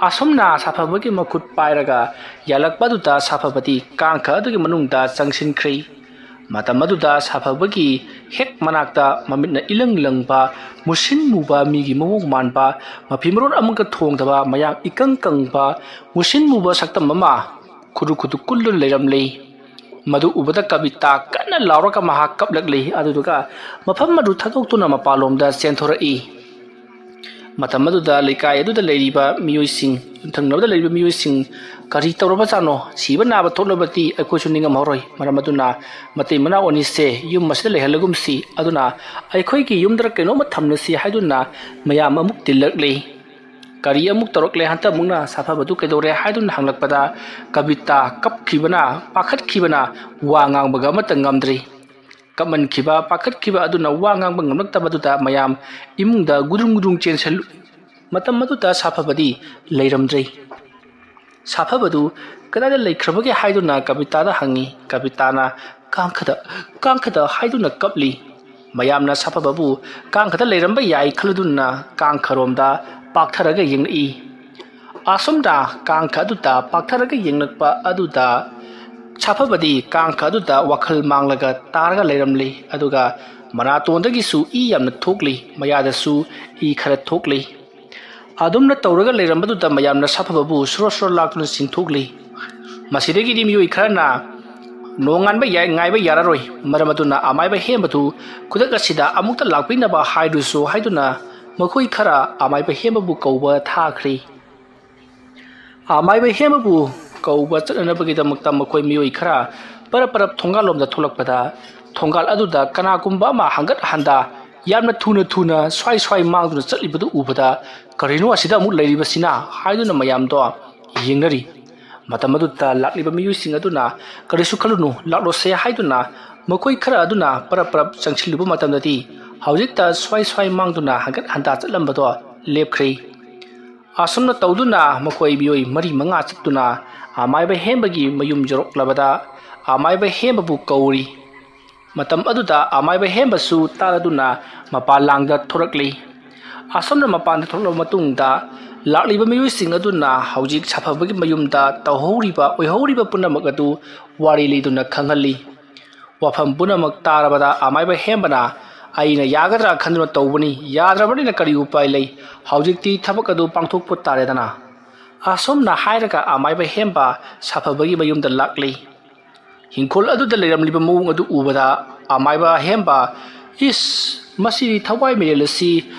ꯑꯁꯨꯝꯅ ꯁꯥꯐꯕꯒꯤ ꯃꯈꯨꯠ ꯄꯥꯏꯔꯒ ꯌꯥꯜꯂꯛꯄ ꯑꯗꯨꯗ ꯁꯥꯐꯕꯗꯤ ꯀꯥꯡꯈ ꯑꯗꯨꯒꯤ ꯃꯅꯨꯡꯗ ꯆꯪꯁꯤꯟꯈ꯭ꯔꯦ꯫ ꯃꯇꯝ ꯑꯗꯨꯗ ꯁꯥꯐꯕꯒꯤ ꯍꯦꯛ ꯃꯅꯥꯛꯇ ꯃꯃꯤꯠꯅ ꯏꯂꯪ ꯂꯪꯕ, ꯃꯨꯁꯤꯟ ꯃꯨꯕ, ꯃꯤꯒꯤ ꯃꯑꯣꯡ ꯃꯥꯟꯕ, ꯃꯐꯤ ꯃꯔꯣꯟ ꯑꯃꯒ ꯊꯣꯡꯗꯕ, ꯃꯌꯥꯡ ꯏꯀꯪ ꯀꯪꯕ, ꯃꯨꯁꯤꯟ ꯃꯨꯕ ꯁꯛꯇꯝ ꯑꯃ ꯈꯨꯔꯨ ꯈꯨꯔꯨ ꯀꯨꯜꯂꯨ ꯂꯩꯔꯝꯂꯤ꯫ ꯃꯗꯨ ꯎꯕꯗ ꯀꯕꯤꯇꯥ ꯀꯟꯅ ꯂꯥꯎꯔꯒ ꯃꯍꯥꯛ ꯀꯞꯂꯛꯂꯤ꯫ ꯑꯗꯨꯗꯨꯒ ꯃꯐꯝ ꯑꯗꯨ ꯊꯥꯗꯣꯛꯇꯨꯅ ꯃꯄꯥꯟꯂꯣꯝꯗ ꯆꯦꯟꯊꯣꯔꯛꯏ꯫ ꯃꯇꯝ ꯑꯗꯨꯗ ꯂꯩꯀꯥꯏ ꯑꯗꯨꯗ ꯂꯩꯔꯤꯕ ꯃꯤꯑꯣꯏꯁꯤꯡ, ꯌꯨꯝꯊꯪꯅꯕꯗ ꯂꯩꯔꯤꯕ ꯃꯤꯑꯣꯏꯁꯤꯡ "ꯀꯔꯤ ꯇꯧꯔꯕꯖꯥꯠꯅꯣ? ꯁꯤꯕ ꯅꯥꯕ ꯊꯣꯛꯂꯕꯗꯤ ꯑꯩꯈꯣꯏꯁꯨ ꯅꯤꯡꯉꯝꯍꯧꯔꯣꯏ꯫ ꯃꯔꯝ ꯑꯗꯨꯅ ꯃꯇꯩ ꯃꯅꯥꯎ ꯑꯅꯤꯁꯦ ꯌꯨꯝ ꯑꯁꯤꯗ ꯂꯩꯍꯜꯂꯒꯨꯝꯁꯤ꯫ ꯑꯗꯨꯅ ꯑꯩꯈꯣꯏꯒꯤ ꯌꯨꯝꯗ ꯀꯩꯅꯣꯝꯃ ꯊꯝꯂꯁꯤ" ꯍꯥꯏꯗꯨꯅ ꯃꯌꯥꯝ ꯑꯃꯨꯛ ꯇꯤꯜꯂꯛꯂꯤ꯫ ꯀꯔꯤ ꯑꯃꯨꯛ ꯇꯧꯔꯛꯂꯦ? ꯍꯟꯇꯛꯃꯨꯛꯅ ꯁꯥꯐꯕꯗꯨ ꯀꯩꯗꯧꯔꯦ ꯍꯥꯏꯗꯨꯅ ꯍꯪꯂꯛꯄꯗ ꯀꯕꯤꯇꯥ ꯀꯞꯈꯤꯕꯅ, ꯄꯥꯈꯠꯈꯤꯕꯅ ꯋꯥ ꯉꯥꯡꯕꯒ ꯑꯃꯠꯇ ꯉꯝꯗ꯭ꯔꯤ꯫ ꯀꯞꯃꯟꯈꯤꯕ, ꯄꯥꯈꯠꯈꯤꯕ ꯑꯗꯨꯅ ꯋꯥ ꯉꯥꯡꯕ ꯉꯝꯂꯛꯇꯕꯗꯨꯗ ꯃꯌꯥꯝ ꯏꯃꯨꯡꯗ ꯒꯨꯗꯨꯡ ꯒꯨꯗꯨꯡ ꯆꯦꯟꯁꯜꯂꯨ꯫ ꯃꯇꯝ ꯑꯗꯨꯗ ꯁꯥꯐꯕꯗꯤ ꯂꯩꯔꯝꯗ꯭ꯔꯦ꯫ ꯁꯥꯐꯕꯗꯨ ꯀꯗꯥꯏꯗ ꯂꯩꯈ꯭ꯔꯕꯒꯦ ꯍꯥꯏꯗꯨꯅ ꯀꯕꯤꯇꯥꯗ ꯍꯪꯉꯤ꯫ ꯀꯕꯤꯇꯥꯅ "ꯀꯥꯡꯈꯗ, ꯀꯥꯡꯈꯗ" ꯍꯥꯏꯗꯨꯅ ꯀꯞꯂꯤ꯫ ꯃꯌꯥꯝꯅ ꯁꯥꯐꯕꯕꯨ ꯀꯥꯡꯈꯗ ꯂꯩꯔꯝꯕ ꯌꯥꯏ ꯈꯜꯂꯗꯨꯅ ꯀꯥꯡꯈꯔꯣꯝꯗ ꯄꯥꯛꯊꯔꯒ ꯌꯦꯡꯂꯛꯏ꯫ ꯑꯁꯨꯝꯅ ꯀꯥꯡꯈ ꯑꯗꯨꯗ ꯄꯥꯛꯊꯔꯒ ꯌꯦꯡꯂꯛꯄ ꯑꯗꯨꯗ ꯁꯥꯐꯕꯗꯤ ꯀꯥꯡꯈ ꯑꯗꯨꯗ ꯋꯥꯈꯜ ꯃꯥꯡꯂꯒ ꯇꯥꯔꯒ ꯂꯩꯔꯝꯂꯤ꯫ ꯑꯗꯨꯒ ꯃꯅꯥꯇꯣꯟꯗꯒꯤꯁꯨ ꯏ ꯌꯥꯝꯅ ꯊꯣꯛꯂꯤ, ꯃꯌꯥꯗꯁꯨ ꯏ ꯈꯔ ꯊꯣꯛꯂꯤ꯫ ꯑꯗꯨꯝꯅ ꯇꯧꯔꯒ ꯂꯩꯔꯝꯕꯗꯨꯗ ꯃꯌꯥꯝꯅ ꯁꯥꯐꯕꯕꯨ ꯁꯣꯔꯣ ꯁꯣꯔꯣ ꯂꯥꯛꯇꯨꯅ ꯆꯤꯡꯊꯣꯛꯂꯤ꯫ ꯃꯁꯤꯗꯒꯤꯗꯤ ꯃꯤꯑꯣꯏ ꯈꯔꯅ ꯅꯣꯡꯉꯥꯟꯕ ꯌꯥꯏ, ꯉꯥꯏꯕ ꯌꯥꯔꯔꯣꯏ, ꯃꯔꯝ ꯑꯗꯨꯅ ꯑꯃꯥꯏꯕ ꯍꯦꯝꯕꯗꯨ ꯈꯨꯗꯛ ꯑꯁꯤꯗ ꯑꯃꯨꯛꯇ ꯂꯥꯛꯄꯤꯅꯕ ꯍꯥꯏꯔꯨꯁꯨ ꯍꯥꯏꯗꯨꯅ ꯃꯈꯣꯏ ꯈꯔ ꯑꯃꯥꯏꯕ ꯍꯦꯝꯕꯕꯨ ꯀꯧꯕ ꯊꯥꯈ꯭ꯔꯤ꯫ ꯑꯃꯥꯏꯕ ꯍꯦꯝꯕꯕꯨ ꯀꯧꯕ ꯆꯠꯅꯅꯕꯒꯤꯗꯃꯛꯇ ꯃꯈꯣꯏ ꯃꯤꯑꯣꯏ ꯈꯔ ꯄꯔꯞ ꯄꯔꯞ ꯊꯣꯡꯒꯥꯜꯂꯣꯝꯗ ꯊꯣꯛꯂꯛꯄꯗ, ꯊꯣꯡꯒꯥꯜ ꯑꯗꯨꯗ ꯀꯅꯥꯒꯨꯝꯕ ꯑꯃ ꯍꯪꯒꯠ ꯍꯟꯗ ꯌꯥꯝꯅ ꯊꯨꯅ ꯊꯨꯅ ꯁ꯭ꯋꯥꯏ ꯁ꯭ꯋꯥꯏ ꯃꯥꯡꯗꯨꯅ ꯆꯠꯂꯤꯕꯗꯨ ꯎꯕꯗ, "ꯀꯔꯤꯅꯣ ꯑꯁꯤꯗ ꯑꯃꯨꯛ ꯂꯩꯔꯤꯕꯁꯤꯅ?" ꯍꯥꯏꯗꯨꯅ ꯃꯌꯥꯝꯗꯣ ꯌꯦꯡꯅꯔꯤ꯫ ꯃꯇꯝ ꯑꯗꯨꯗ ꯂꯥꯛꯂꯤꯕ ꯃꯤꯑꯣꯏꯁꯤꯡ ꯑꯗꯨꯅ, "ꯀꯔꯤꯁꯨ ꯈꯜꯂꯨꯅꯨ, ꯂꯥꯛꯂꯣꯁꯦ" ꯍꯥꯏꯗꯨꯅ ꯃꯈꯣꯏ ꯈꯔ ꯑꯗꯨꯅ ꯄꯔꯞ ꯄꯔꯞ ꯆꯪꯁꯤꯜꯂꯨꯕ ꯃꯇꯝꯗꯗꯤ, ꯍꯧꯖꯤꯛꯇ ꯁ꯭ꯋꯥꯏ ꯁ꯭ꯋꯥꯏ ꯃꯥꯡꯗꯨꯅ ꯍꯪꯒꯠ ꯍꯟꯗ ꯆꯠꯂꯝꯕꯗꯣ ꯂꯦꯞꯈ꯭ꯔꯦ꯫ ꯑꯁꯨꯝꯅ ꯇꯧꯗꯨꯅ ꯃꯈꯣꯏ ꯃꯤꯑꯣꯏ ꯃꯔꯤ ꯃꯉꯥ ꯆꯠꯇꯨꯅ ꯑꯃꯥꯏꯕ ꯍꯦꯝꯕꯒꯤ ꯃꯌꯨꯝ ꯌꯧꯔꯛꯂꯕꯗ, ꯑꯃꯥꯏꯕ ꯍꯦꯝꯕꯕꯨ ꯀꯧꯔꯤ꯫ ꯃꯇꯝ ꯑꯗꯨꯗ ꯑꯃꯥꯏꯕ ꯍꯦꯝꯕꯁꯨ ꯇꯥꯔꯗꯨꯅ ꯃꯄꯥꯟ ꯂꯥꯡꯗ ꯊꯣꯔꯛꯂꯤ꯫ ꯑꯁꯨꯝꯅ ꯃꯄꯥꯟꯗ ꯊꯣꯛꯂꯕ ꯃꯇꯨꯡꯗ, ꯂꯥꯛꯂꯤꯕ ꯃꯤꯑꯣꯏꯁꯤꯡ ꯑꯗꯨꯅ ꯍꯧꯖꯤꯛ ꯁꯥꯐꯕꯒꯤ ꯃꯌꯨꯝꯗ ꯇꯧꯍꯧꯔꯤꯕ ꯑꯣꯏꯍꯧꯔꯤꯕ ꯄꯨꯝꯅꯃꯛ ꯑꯗꯨ ꯋꯥꯔꯤ ꯂꯤꯗꯨꯅ ꯈꯪꯍꯜꯂꯤ꯫ ꯋꯥꯐꯝ ꯄꯨꯝꯅꯃꯛ ꯇꯥꯔꯕꯗ ꯑꯃꯥꯏꯕ ꯍꯦꯝꯕꯅ, "ꯑꯩꯅ ꯌꯥꯒꯗ꯭ꯔꯥ ꯈꯟꯗꯨꯅ ꯇꯧꯕꯅꯤ, ꯌꯥꯗ꯭ꯔꯕꯅꯤꯅ ꯀꯔꯤ ꯎꯄꯥꯏ ꯂꯩ? ꯍꯧꯖꯤꯛꯇꯤ ꯊꯕꯛ ꯑꯗꯨ ꯄꯥꯡꯊꯣꯛꯄ ꯇꯥꯔꯦꯗꯅ"꯫ ꯑꯁꯨꯝꯅ ꯍꯥꯏꯔꯒ ꯑꯃꯥꯏꯕ ꯍꯦꯝꯕ ꯁꯥꯐꯕꯒꯤ ꯃꯌꯨꯝꯗ ꯂꯥꯛꯂꯤ꯫ ꯍꯤꯡꯈꯣꯜ ꯑꯗꯨꯗ ꯂꯩꯔꯝꯂꯤꯕ ꯃꯑꯣꯡ ꯑꯗꯨ ꯎꯕꯗ ꯑꯃꯥꯏꯕ ꯍꯦꯝꯕ, "ꯏꯁ, ꯃꯁꯤꯗꯤ ꯊꯋꯥꯏ ꯃꯤꯔꯦꯜ ꯑꯁꯤ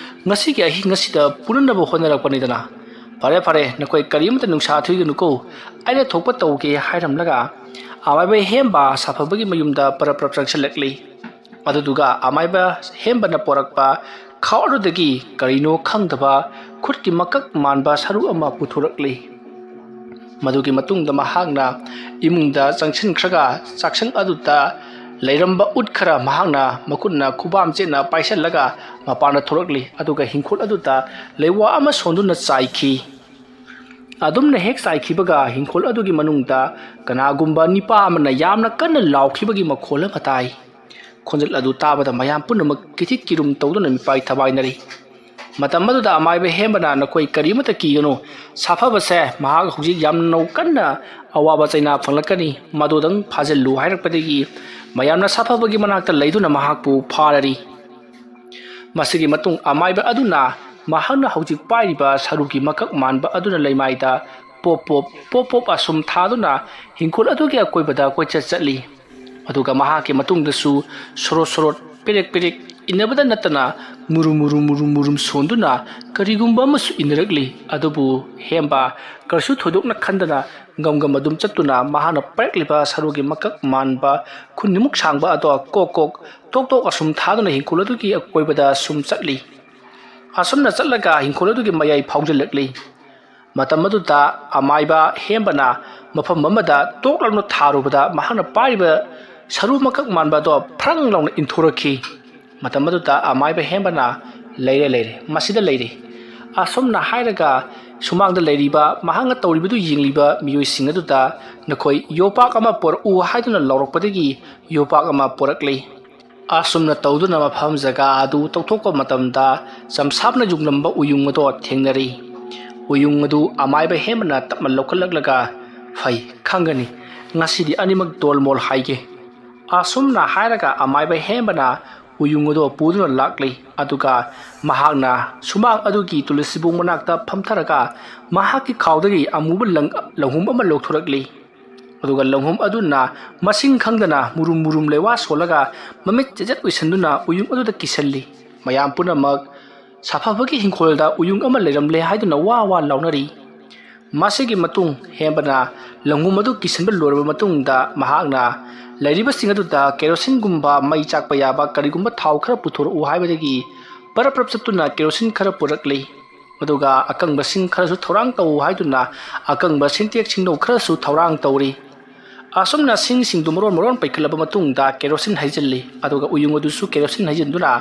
ꯉꯁꯤꯒꯤ ꯑꯍꯤꯡ ꯑꯁꯤꯗ ꯄꯨꯅꯅꯕ ꯍꯣꯠꯅꯔꯛꯄꯅꯤꯗꯅ꯫ ꯐꯔꯦ, ꯐꯔꯦ, ꯅꯈꯣꯏ ꯀꯔꯤꯃꯇ ꯅꯨꯡꯁꯥ ꯊꯤꯒꯅꯨꯀꯣ, ꯑꯩꯅ ꯊꯣꯛꯄ ꯇꯧꯒꯦ" ꯍꯥꯏꯔꯝꯂꯒ ꯑꯃꯥꯏꯕ ꯍꯦꯝꯕ ꯁꯥꯐꯕꯒꯤ ꯃꯌꯨꯝꯗ ꯄꯔꯞ ꯄꯔꯞ ꯆꯪꯁꯤꯜꯂꯛꯂꯤ꯫ ꯑꯗꯨꯗꯨꯒ ꯑꯃꯥꯏꯕ ꯍꯦꯝꯕꯅ ꯄꯣꯔꯛꯄ ꯈꯥꯎ ꯑꯗꯨꯗꯒꯤ ꯀꯔꯤꯅꯣ ꯈꯪꯗꯕ ꯈꯨꯠꯀꯤ ꯃꯀꯛ ꯃꯥꯟꯕ ꯁꯔꯨ ꯑꯃ ꯄꯨꯊꯣꯔꯛꯂꯤ꯫ ꯃꯗꯨꯒꯤ ꯃꯇꯨꯡꯗ ꯃꯍꯥꯛꯅ ꯏꯃꯨꯡꯗ ꯆꯪꯁꯤꯟꯈ꯭ꯔꯒ ꯆꯥꯛꯁꯪ ꯑꯗꯨꯗ ꯂꯩꯔꯝꯕ ꯎꯠ ꯈꯔ ꯃꯍꯥꯛꯅ ꯃꯈꯨꯠꯅ ꯈꯨꯕꯥꯝ ꯆꯦꯠꯅ ꯄꯥꯏꯁꯤꯜꯂꯒ ꯃꯄꯥꯟꯗ ꯊꯣꯔꯛꯂꯤ꯫ ꯑꯗꯨꯒ ꯍꯤꯡꯈꯣꯜ ꯑꯗꯨꯗ ꯂꯩꯋꯥ ꯑꯃ ꯁꯣꯟꯗꯨꯅ ꯆꯥꯏꯈꯤ꯫ ꯑꯗꯨꯝꯅ ꯍꯦꯛ ꯆꯥꯏꯈꯤꯕꯒ ꯍꯤꯡꯈꯣꯜ ꯑꯗꯨꯒꯤ ꯃꯅꯨꯡꯗ ꯀꯅꯥꯒꯨꯝꯕ ꯅꯤꯄꯥ ꯑꯃꯅ ꯌꯥꯝꯅ ꯀꯟꯅ ꯂꯥꯎꯈꯤꯕꯒꯤ ꯃꯈꯣꯜ ꯑꯃ ꯇꯥꯏ꯫ ꯈꯣꯟꯖꯦꯜ ꯑꯗꯨ ꯇꯥꯕꯗ ꯃꯌꯥꯝ ꯄꯨꯝꯅꯃꯛ ꯀꯤꯊꯤꯠ ꯀꯤꯔꯨꯝ ꯇꯧꯗꯨꯅ ꯃꯤꯄꯥꯏ ꯊꯕꯥꯏꯅꯔꯤ꯫ ꯃꯇꯝ ꯑꯗꯨꯗ ꯑꯃꯥꯏꯕ ꯍꯦꯝꯕꯅ, "ꯅꯈꯣꯏ ꯀꯔꯤꯃꯠꯇ ꯀꯤꯒꯅꯨ, ꯁꯥꯐꯕꯁꯦ ꯃꯍꯥꯛ ꯍꯧꯖꯤꯛ ꯌꯥꯝꯅ ꯀꯟꯅ ꯑꯋꯥꯕ ꯆꯩꯅꯥ ꯐꯪꯂꯛꯀꯅꯤ, ꯃꯗꯨꯗꯪ ꯐꯥꯖꯤꯜꯂꯨ" ꯍꯥꯏꯔꯛꯄꯗꯒꯤ ꯃꯌꯥꯝꯅ ꯁꯥꯐꯕꯒꯤ ꯃꯅꯥꯛꯇ ꯂꯩꯗꯨꯅ ꯃꯍꯥꯛꯄꯨ ꯐꯥꯔꯔꯤ꯫ ꯃꯁꯤꯒꯤ ꯃꯇꯨꯡ ꯑꯃꯥꯏꯕ ꯑꯗꯨꯅ ꯃꯍꯥꯛꯅ ꯍꯧꯖꯤꯛ ꯄꯥꯏꯔꯤꯕ ꯁꯔꯨꯒꯤ ꯃꯀꯛ ꯃꯥꯟꯕ ꯑꯗꯨꯅ ꯂꯩꯃꯥꯏꯗ ꯄꯣꯞ ꯄꯣꯞ ꯄꯣꯞ ꯄꯣꯞ ꯑꯁꯨꯝ ꯊꯥꯗꯨꯅ ꯍꯤꯡꯈꯣꯜ ꯑꯗꯨꯒꯤ ꯑꯀꯣꯏꯕꯗ ꯀꯣꯏꯆꯠ ꯆꯠꯂꯤ꯫ ꯑꯗꯨꯒ ꯃꯍꯥꯛꯀꯤ ꯃꯇꯨꯡꯗꯁꯨ ꯁꯣꯔꯣꯠ ꯁꯣꯔꯣꯠ, ꯄꯦꯔꯦꯛ ꯄꯦꯔꯦꯛ ꯏꯟꯅꯕꯗ ꯅꯠꯇꯅ ꯃꯨꯔꯨꯝ ꯃꯨꯔꯨꯝ ꯃꯨꯔꯨꯝ ꯃꯨꯔꯨꯝ ꯁꯣꯟꯗꯨꯅ ꯀꯔꯤꯒꯨꯝꯕ ꯑꯃꯁꯨ ꯏꯟꯅꯔꯛꯂꯤ꯫ ꯑꯗꯨꯕꯨ ꯍꯦꯝꯕ ꯀꯔꯤꯁꯨ ꯊꯣꯏꯗꯣꯛꯅ ꯈꯟꯗꯅ ꯒꯝ ꯒꯝ ꯑꯗꯨꯝ ꯆꯠꯇꯨꯅ ꯃꯍꯥꯛꯅ ꯄꯥꯏꯔꯛꯂꯤꯕ ꯁꯔꯨꯒꯤ ꯃꯀꯛ ꯃꯥꯟꯕ ꯈꯨꯟꯅꯤꯃꯨꯛ ꯁꯥꯡꯕ ꯑꯗꯣ ꯀꯣꯛ ꯀꯣꯛ ꯇꯣꯛ ꯇꯣꯛ ꯑꯁꯨꯝ ꯊꯥꯗꯨꯅ ꯍꯤꯡꯈꯣꯜ ꯑꯗꯨꯒꯤ ꯑꯀꯣꯏꯕꯗ ꯁꯨꯝ ꯆꯠꯂꯤ꯫ ꯑꯁꯨꯝꯅ ꯆꯠꯂꯒ ꯍꯤꯡꯈꯣꯜ ꯑꯗꯨꯒꯤ ꯃꯌꯥꯏ ꯐꯥꯎꯖꯤꯜꯂꯛꯂꯤ꯫ ꯃꯇꯝ ꯑꯗꯨꯗ ꯑꯃꯥꯏꯕ ꯍꯦꯝꯕꯅ ꯃꯐꯝ ꯑꯃꯗ ꯇꯣꯛ ꯂꯥꯎꯅ ꯊꯥꯔꯨꯕꯗ ꯃꯍꯥꯛꯅ ꯄꯥꯏꯔꯤꯕ ꯁꯔꯨ ꯃꯀꯛ ꯃꯥꯟꯕ ꯑꯗꯣ ꯐ꯭ꯔꯪ ꯂꯥꯎꯅ ꯏꯟꯊꯣꯔꯛꯈꯤ꯫ ꯃꯇꯝ ꯑꯗꯨꯗ ꯑꯃꯥꯏꯕ ꯍꯦꯝꯕꯅ, "ꯂꯩꯔꯦ, ꯂꯩꯔꯦ, ꯃꯁꯤꯗ ꯂꯩꯔꯦ" ꯑꯁꯨꯝꯅ ꯍꯥꯏꯔꯒ ꯁꯨꯃꯥꯡꯗ ꯂꯩꯔꯤꯕ ꯃꯍꯥꯛꯅ ꯇꯧꯔꯤꯕꯗꯨ ꯌꯦꯡꯂꯤꯕ ꯃꯤꯑꯣꯏꯁꯤꯡ ꯑꯗꯨꯗ, "ꯅꯈꯣꯏ ꯌꯣꯄꯥꯛ ꯑꯃ ꯄꯨꯔꯛꯎ" ꯍꯥꯏꯗꯨꯅ ꯂꯥꯎꯔꯛꯄꯗꯒꯤ ꯌꯣꯄꯥꯛ ꯑꯃ ꯄꯨꯔꯛꯂꯤ꯫ ꯑꯁꯨꯝꯅ ꯇꯧꯗꯨꯅ ꯃꯐꯝ ꯖꯒꯥ ꯑꯗꯨ ꯇꯧꯊꯣꯛꯄ ꯃꯇꯝꯗ ꯆꯝꯁꯥꯞꯅ ꯌꯨꯡꯂꯝꯕ ꯎꯌꯨꯡ ꯑꯗꯣ ꯊꯦꯡꯅꯔꯤ꯫ ꯎꯌꯨꯡ ꯑꯗꯨ ꯑꯃꯥꯏꯕ ꯍꯦꯝꯕꯅ ꯇꯞꯅ ꯂꯧꯈꯠꯂꯛꯂꯒ, "ꯐꯩ, ꯈꯪꯒꯅꯤ, ꯉꯁꯤꯗꯤ ꯑꯅꯤꯃꯛ ꯗꯣꯜꯃꯣꯜ ꯍꯥꯏꯒꯦ" ꯑꯁꯨꯝꯅ ꯍꯥꯏꯔꯒ ꯑꯃꯥꯏꯕ ꯍꯦꯝꯕꯅ ꯎꯌꯨꯡ ꯑꯗꯣ ꯄꯨꯗꯨꯅ ꯂꯥꯛꯂꯤ꯫ ꯑꯗꯨꯒ ꯃꯍꯥꯛꯅ ꯁꯨꯃꯥꯡ ꯑꯗꯨꯒꯤ ꯇꯨꯂꯁꯤꯕꯣꯡ ꯃꯅꯥꯛꯇ ꯐꯝꯊꯔꯒ ꯃꯍꯥꯛꯀꯤ ꯈꯥꯎꯗꯒꯤ ꯑꯃꯨꯕ ꯂꯪ-, ꯂꯪꯍꯨꯝ ꯑꯃ ꯂꯧꯊꯣꯔꯛꯂꯤ꯫ ꯑꯗꯨꯒ ꯂꯪꯍꯨꯝ ꯑꯗꯨꯅ ꯃꯁꯤꯡ ꯈꯪꯗꯅ ꯃꯨꯔꯨꯝ ꯃꯨꯔꯨꯝ ꯂꯩꯋꯥ ꯁꯣꯜꯂꯒ ꯃꯃꯤꯠ ꯆꯦꯖꯠ ꯑꯣꯏꯁꯟꯗꯨꯅ ꯎꯌꯨꯡ ꯑꯗꯨꯗ ꯀꯤꯁꯜꯂꯤ꯫ ꯃꯌꯥꯝ ꯄꯨꯝꯅꯃꯛ ꯁꯥꯐꯕꯒꯤ ꯍꯤꯡꯈꯣꯜꯗ ꯎꯌꯨꯡ ꯑꯃ ꯂꯩꯔꯝꯂꯦ ꯍꯥꯏꯗꯨꯅ ꯋꯥ ꯋꯥ ꯂꯥꯎꯅꯔꯤ꯫ ꯃꯁꯤꯒꯤ ꯃꯇꯨꯡ ꯍꯦꯝꯕꯅ ꯂꯪꯍꯨꯝ ꯑꯗꯨ ꯀꯤꯁꯤꯟꯕ ꯂꯣꯏꯔꯕ ꯃꯇꯨꯡꯗ ꯃꯍꯥꯛꯅ ꯂꯩꯔꯤꯕꯁꯤꯡ ꯑꯗꯨꯗ ꯀꯦꯔꯣꯁꯤꯟꯒꯨꯝꯕ ꯃꯩ ꯆꯥꯛꯄ ꯌꯥꯕ ꯀꯔꯤꯒꯨꯝꯕ ꯊꯥꯎ ꯈꯔ ꯄꯨꯊꯣꯔꯛꯎ ꯍꯥꯏꯕꯗꯒꯤ ꯄꯔꯞ ꯄꯔꯞ ꯆꯠꯇꯨꯅ ꯀꯦꯔꯣꯁꯤꯟ ꯈꯔ ꯄꯨꯔꯛꯂꯤ꯫ ꯑꯗꯨꯒ ꯑꯀꯪꯕ ꯁꯤꯡ ꯈꯔꯁꯨ ꯊꯧꯔꯥꯡ ꯇꯧ ꯍꯥꯏꯗꯨꯅ ꯑꯀꯪꯕ ꯁꯤꯟꯇꯦꯛ ꯁꯤꯡꯅꯧ ꯈꯔꯁꯨ ꯊꯧꯔꯥꯡ ꯇꯧꯔꯤ꯫ ꯑꯁꯨꯝꯅ ꯁꯤꯡꯁꯤꯡꯗꯨ ꯃꯔꯣꯟ ꯃꯔꯣꯟ ꯄꯩꯈꯠꯂꯕ ꯃꯇꯨꯡꯗ ꯀꯦꯔꯣꯁꯤꯟ ꯍꯩꯖꯤꯜꯂꯤ꯫ ꯑꯗꯨꯒ ꯎꯌꯨꯡ ꯑꯗꯨꯁꯨ ꯀꯦꯔꯣꯁꯤꯟ ꯍꯩꯖꯤꯟꯗꯨꯅ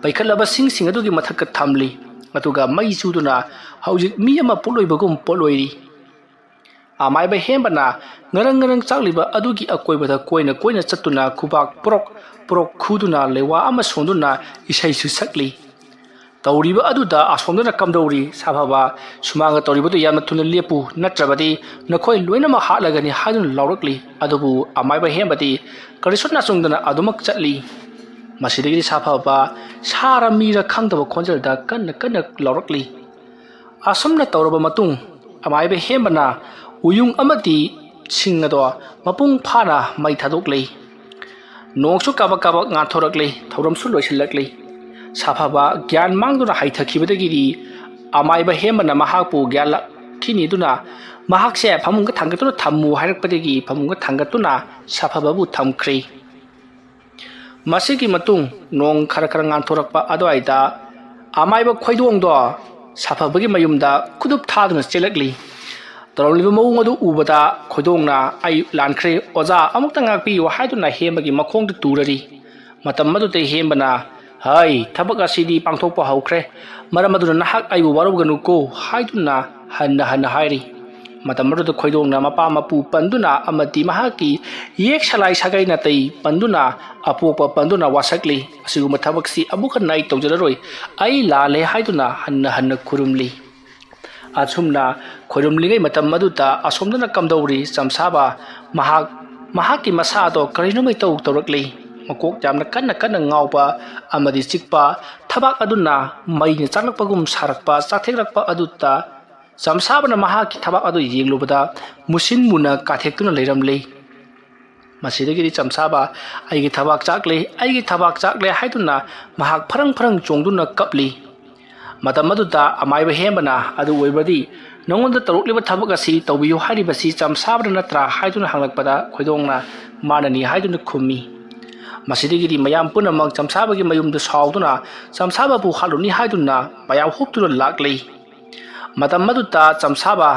ꯄꯩꯈꯠꯂꯕ ꯁꯤꯡꯁꯤꯡ ꯑꯗꯨꯒꯤ ꯃꯊꯛꯇ ꯊꯝꯂꯤ꯫ ꯑꯗꯨꯒ ꯃꯩ ꯆꯨꯗꯨꯅ ꯍꯧꯖꯤꯛ ꯃꯤ ꯑꯃ ꯄꯣꯠꯂꯣꯏꯕꯒꯨꯝ ꯄꯣꯠꯂꯣꯏꯔꯤ꯫ ꯑꯃꯥꯏꯕ ꯍꯦꯝꯕꯅ ꯉꯔꯪ ꯉꯔꯪ ꯆꯥꯛꯂꯤꯕ ꯑꯗꯨꯒꯤ ꯑꯀꯣꯏꯕꯗ ꯀꯣꯏꯅ ꯀꯣꯏꯅ ꯆꯠꯇꯨꯅ ꯈꯨꯕꯥꯛ ꯄ꯭ꯔꯣꯛ ꯄ꯭ꯔꯣꯛ ꯈꯨꯗꯨꯅ ꯂꯩꯋꯥ ꯑꯃ ꯁꯣꯟꯗꯨꯅ ꯏꯁꯩꯁꯨ ꯁꯛꯂꯤ꯫ ꯇꯧꯔꯤꯕ ꯑꯗꯨꯗ ꯑꯁꯣꯝꯗꯅ ꯀꯝꯗꯧꯔꯤ? ꯁꯥꯐꯕ, ꯁꯨꯃꯥꯡꯗ ꯇꯧꯔꯤꯕꯗꯨ ꯌꯥꯝꯅ ꯊꯨꯅ ꯂꯦꯞꯄꯨ, ꯅꯠꯇ꯭ꯔꯕꯗꯤ ꯅꯈꯣꯏ ꯂꯣꯏꯅꯃꯛ ꯍꯥꯠꯂꯒꯅꯤ ꯍꯥꯏꯗꯨꯅ ꯂꯥꯎꯔꯛꯂꯤ꯫ ꯑꯗꯨꯕꯨ ꯑꯃꯥꯏꯕ ꯍꯦꯝꯕꯗꯤ ꯀꯔꯤꯁꯨ ꯅꯥꯆꯨꯡꯗꯅ ꯑꯗꯨꯃꯛ ꯆꯠꯂꯤ꯫ ꯃꯁꯤꯗꯒꯤꯗꯤ ꯁꯥꯐꯕ ꯁꯥꯔ ꯃꯤꯔ ꯈꯪꯗꯕ ꯈꯣꯟꯖꯦꯜꯗ ꯀꯟꯅ ꯀꯟꯅ ꯂꯥꯎꯔꯛꯂꯤ꯫ ꯑꯁꯨꯝꯅ ꯇꯧꯔꯕ ꯃꯇꯨꯡ ꯑꯃꯥꯏꯕ ꯍꯦꯝꯕꯅ ꯎꯌꯨꯡ ꯑꯃꯗꯤ ꯁꯤꯡ ꯑꯗꯣ ꯃꯄꯨꯡ ꯐꯥꯅ ꯃꯩ ꯊꯥꯗꯣꯛꯂꯤ꯫ ꯅꯣꯡꯁꯨ ꯀꯥꯕꯛ ꯀꯥꯕꯛ ꯉꯥꯟꯊꯣꯔꯛꯂꯤ, ꯊꯧꯔꯝꯁꯨ ꯂꯣꯏꯁꯤꯜꯂꯛꯂꯤ꯫ ꯁꯥꯐꯕ ꯒ꯭ꯌꯥꯟ ꯃꯥꯡꯗꯨꯅ ꯍꯩꯊꯈꯤꯕꯗꯒꯤꯗꯤ ꯑꯃꯥꯏꯕ ꯍꯦꯝꯕꯅ ꯃꯍꯥꯛꯄꯨ ꯒ꯭ꯌꯥꯟ ꯂꯥꯛꯈꯤꯅꯤꯗꯨꯅ ꯃꯍꯥꯛꯁꯦ ꯐꯃꯨꯡꯗ ꯊꯥꯡꯒꯠꯇꯨꯅ ꯊꯝꯃꯨ ꯍꯥꯏꯔꯛꯄꯗꯒꯤ ꯐꯃꯨꯡꯗ ꯊꯥꯡꯒꯠꯇꯨꯅ ꯁꯥꯐꯕꯕꯨ ꯊꯝꯈ꯭ꯔꯦ꯫ ꯃꯁꯤꯒꯤ ꯃꯇꯨꯡ ꯅꯣꯡ ꯈꯔ ꯈꯔ ꯉꯥꯟꯊꯣꯔꯛꯄ ꯑꯗꯨꯋꯥꯏꯗ ꯑꯃꯥꯏꯕ ꯈꯣꯏꯗꯣꯡꯗꯣ ꯁꯥꯐꯕꯒꯤ ꯃꯌꯨꯝꯗ ꯈꯨꯗꯨꯞ ꯊꯥꯗꯨꯅ ꯆꯦꯜꯂꯛꯂꯤ꯫ ꯇꯧꯔꯝꯂꯤꯕ ꯃꯑꯣꯡ ꯑꯗꯨ ꯎꯕꯗ ꯈꯣꯏꯗꯣꯡꯅ "ꯑꯩ ꯂꯥꯟꯈ꯭ꯔꯦ, ꯑꯣꯖꯥ, ꯑꯃꯨꯛꯇ ꯉꯥꯛꯄꯤꯌꯨ" ꯍꯥꯏꯗꯨꯅ ꯍꯦꯝꯕꯒꯤ ꯃꯈꯣꯡꯗ ꯇꯨꯔꯔꯤ꯫ ꯃꯇꯝ ꯑꯗꯨꯗ ꯍꯦꯝꯕꯅ, "ꯍꯩ, ꯊꯕꯛ ꯑꯁꯤꯗꯤ ꯄꯥꯡꯊꯣꯛꯄ ꯍꯧꯈ꯭ꯔꯦ, ꯃꯔꯝ ꯑꯗꯨꯅ ꯅꯍꯥꯛ ꯑꯩꯕꯨ ꯋꯥꯔꯧꯒꯅꯨꯀꯣ" ꯍꯥꯏꯗꯨꯅ ꯍꯟꯅ ꯍꯟꯅ ꯍꯥꯏꯔꯤ꯫ ꯃꯇꯝ ꯑꯗꯨꯗ ꯈꯣꯏꯗꯣꯡꯅ ꯃꯄꯥ ꯃꯄꯨ ꯄꯟꯗꯨꯅ ꯑꯃꯗꯤ ꯃꯍꯥꯛꯀꯤ ꯌꯦꯛ ꯁꯂꯥꯏ ꯁꯥꯒꯩ ꯅꯥꯇꯩ ꯄꯟꯗꯨꯅ, ꯑꯄꯣꯛꯄ ꯄꯟꯗꯨꯅ ꯋꯥꯁꯛꯂꯤ꯫ "ꯑꯁꯤꯒꯨꯝꯕ ꯊꯕꯛꯁꯤ ꯑꯃꯨꯛ ꯍꯟꯅ ꯑꯩ ꯇꯧꯖꯔꯔꯣꯏ, ꯑꯩ ꯂꯥꯜꯂꯦ" ꯍꯥꯏꯗꯨꯅ ꯍꯟꯅ ꯍꯟꯅ ꯈꯨꯔꯨꯝꯂꯤ꯫ ꯑꯁꯨꯝꯅ ꯈꯣꯏꯔꯝꯂꯤꯉꯩ ꯃꯇꯝ ꯑꯗꯨꯗ ꯑꯁꯣꯝꯗꯅ ꯀꯝꯗꯧꯔꯤ? ꯆꯝꯁꯥꯕ ꯃꯍꯥꯛ, ꯃꯍꯥꯛꯀꯤ ꯃꯁꯥ ꯑꯗꯣ ꯀꯔꯤꯅꯣꯃꯩ ꯇꯧ ꯇꯧꯔꯛꯂꯤ꯫ ꯃꯀꯣꯛ ꯌꯥꯝꯅ ꯀꯟꯅ ꯀꯟꯅ ꯉꯥꯎꯕ ꯑꯃꯗꯤ ꯆꯤꯛꯄ, ꯊꯕꯥꯛ ꯑꯗꯨꯅ ꯃꯩꯅ ꯆꯥꯛꯂꯛꯄꯒꯨꯝ ꯁꯥꯔꯛꯄ, ꯆꯥꯊꯦꯛꯂꯛꯄ ꯑꯗꯨꯗ ꯆꯝꯁꯥꯕꯅ ꯃꯍꯥꯛꯀꯤ ꯊꯕꯥꯛ ꯑꯗꯨ ꯌꯦꯡꯂꯨꯕꯗ ꯃꯨꯁꯤꯟ ꯃꯨꯅ ꯀꯥꯊꯦꯛꯇꯨꯅ ꯂꯩꯔꯝꯂꯤ꯫ ꯃꯁꯤꯗꯒꯤꯗꯤ ꯆꯝꯁꯥꯕ "ꯑꯩꯒꯤ ꯊꯕꯥꯛ ꯆꯥꯛꯂꯦ, ꯑꯩꯒꯤ ꯊꯕꯥꯛ ꯆꯥꯛꯂꯦ" ꯍꯥꯏꯗꯨꯅ ꯃꯍꯥꯛ ꯐꯔꯪ ꯐꯔꯪ ꯆꯣꯡꯗꯨꯅ ꯀꯞꯂꯤ꯫ ꯃꯇꯝ ꯑꯗꯨꯗ ꯑꯃꯥꯏꯕ ꯍꯦꯝꯕꯅ, "ꯑꯗꯨ ꯑꯣꯏꯕꯗꯤ ꯅꯉꯣꯟꯗ ꯇꯧꯔꯛꯂꯤꯕ ꯊꯕꯛ ꯑꯁꯤ ꯇꯧꯕꯤꯌꯨ ꯍꯥꯏꯔꯤꯕꯁꯤ ꯆꯝꯁꯥꯕꯅ ꯅꯠꯇ꯭ꯔꯥ?" ꯍꯥꯏꯗꯨꯅ ꯍꯪꯂꯛꯄꯗ ꯈꯣꯏꯗꯣꯡꯅ "ꯃꯥꯅꯅꯤ" ꯍꯥꯏꯗꯨꯅ ꯈꯨꯝꯃꯤ꯫ ꯃꯁꯤꯗꯒꯤꯗꯤ ꯃꯌꯥꯝ ꯄꯨꯝꯅꯃꯛ ꯆꯝꯁꯥꯕꯒꯤ ꯃꯌꯨꯝꯗ ꯁꯥꯎꯗꯨꯅ ꯆꯝꯁꯥꯕꯕꯨ ꯍꯥꯠꯂꯨꯅꯤ ꯍꯥꯏꯗꯨꯅ ꯃꯌꯥꯝ ꯍꯨꯞꯇꯨꯅ ꯂꯥꯛꯂꯤ꯫ ꯃꯇꯝ ꯑꯗꯨꯗ ꯆꯝꯁꯥꯕ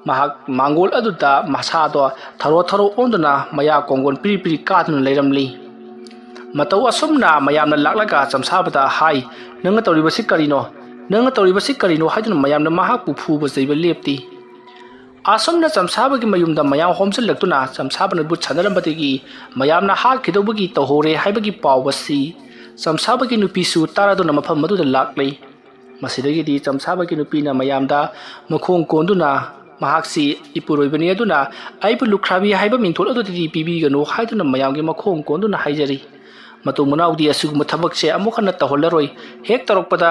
ꯃꯍꯥꯛ ꯃꯥꯡꯒꯣꯜ ꯑꯗꯨꯗ ꯃꯁꯥꯗꯣ ꯊꯔꯣ ꯊꯔꯣ ꯑꯣꯟꯗꯨꯅ ꯃꯌꯥ ꯀꯣꯡꯒꯣꯟ ꯄꯤꯔꯤ ꯄꯤꯔꯤ ꯀꯥꯗꯨꯅ ꯂꯩꯔꯝꯂꯤ꯫ ꯃꯇꯧ ꯑꯁꯨꯝꯅ ꯃꯌꯥꯝꯅ ꯂꯥꯛꯂꯒ ꯆꯝꯁꯥꯕꯗ ꯍꯥꯏ, "ꯅꯪꯅ ꯇꯧꯔꯤꯕꯁꯤ ꯀꯔꯤꯅꯣ? ꯅꯪꯅ ꯇꯧꯔꯤꯕꯁꯤ ꯀꯔꯤꯅꯣ?" ꯍꯥꯏꯗꯨꯅ ꯃꯌꯥꯝꯅ ꯃꯍꯥꯛꯄꯨ ꯐꯨꯕ ꯆꯩꯕ ꯂꯦꯞꯇꯦ꯫ ꯑꯁꯨꯝꯅ ꯆꯝꯁꯥꯕꯒꯤ ꯃꯌꯨꯝꯗ ꯃꯌꯥꯝ ꯍꯣꯝꯖꯤꯜꯂꯛꯇꯨꯅ ꯆꯝꯁꯥꯕꯅ ꯚꯨꯠ ꯁꯥꯟꯅꯔꯝꯕꯗꯒꯤ ꯃꯌꯥꯝꯅ ꯍꯥꯠꯈꯤꯗꯧꯕꯒꯤ ꯇꯧꯍꯧꯔꯦ ꯍꯥꯏꯕꯒꯤ ꯄꯥꯎ ꯑꯁꯤ ꯆꯝꯁꯥꯕꯒꯤ ꯅꯨꯄꯤꯁꯨ ꯇꯥꯔꯗꯨꯅ ꯃꯐꯝ ꯑꯗꯨꯗ ꯂꯥꯛꯂꯤ꯫ ꯃꯁꯤꯗꯒꯤꯗꯤ ꯆꯝꯁꯥꯕꯒꯤ ꯅꯨꯄꯤꯅ ꯃꯌꯥꯝꯗ ꯃꯈꯣꯡ ꯀꯣꯟꯗꯨꯅ, "ꯃꯍꯥꯛꯁꯤ ꯏꯄꯨꯔꯣꯏꯕꯅꯤ, ꯑꯗꯨꯅ ꯑꯩꯕꯨ ꯂꯨꯈ꯭ꯔꯥꯕꯤ ꯍꯥꯏꯕ ꯃꯤꯡꯊꯣꯜ ꯑꯗꯨꯗꯗꯤ ꯄꯤꯕꯤꯒꯅꯨ" ꯍꯥꯏꯗꯨꯅ ꯃꯌꯥꯝꯒꯤ ꯃꯈꯣꯡ ꯀꯣꯟꯗꯨꯅ ꯍꯥꯏꯖꯔꯤ꯫ ꯃꯇꯨꯡ ꯃꯅꯥꯎꯗꯤ ꯑꯁꯤꯒꯨꯝꯕ ꯊꯕꯛꯁꯦ ꯑꯃꯨꯛ ꯍꯟꯅ ꯇꯧꯍꯜꯂꯔꯣꯏ꯫ ꯍꯦꯛ ꯇꯧꯔꯛꯄꯗ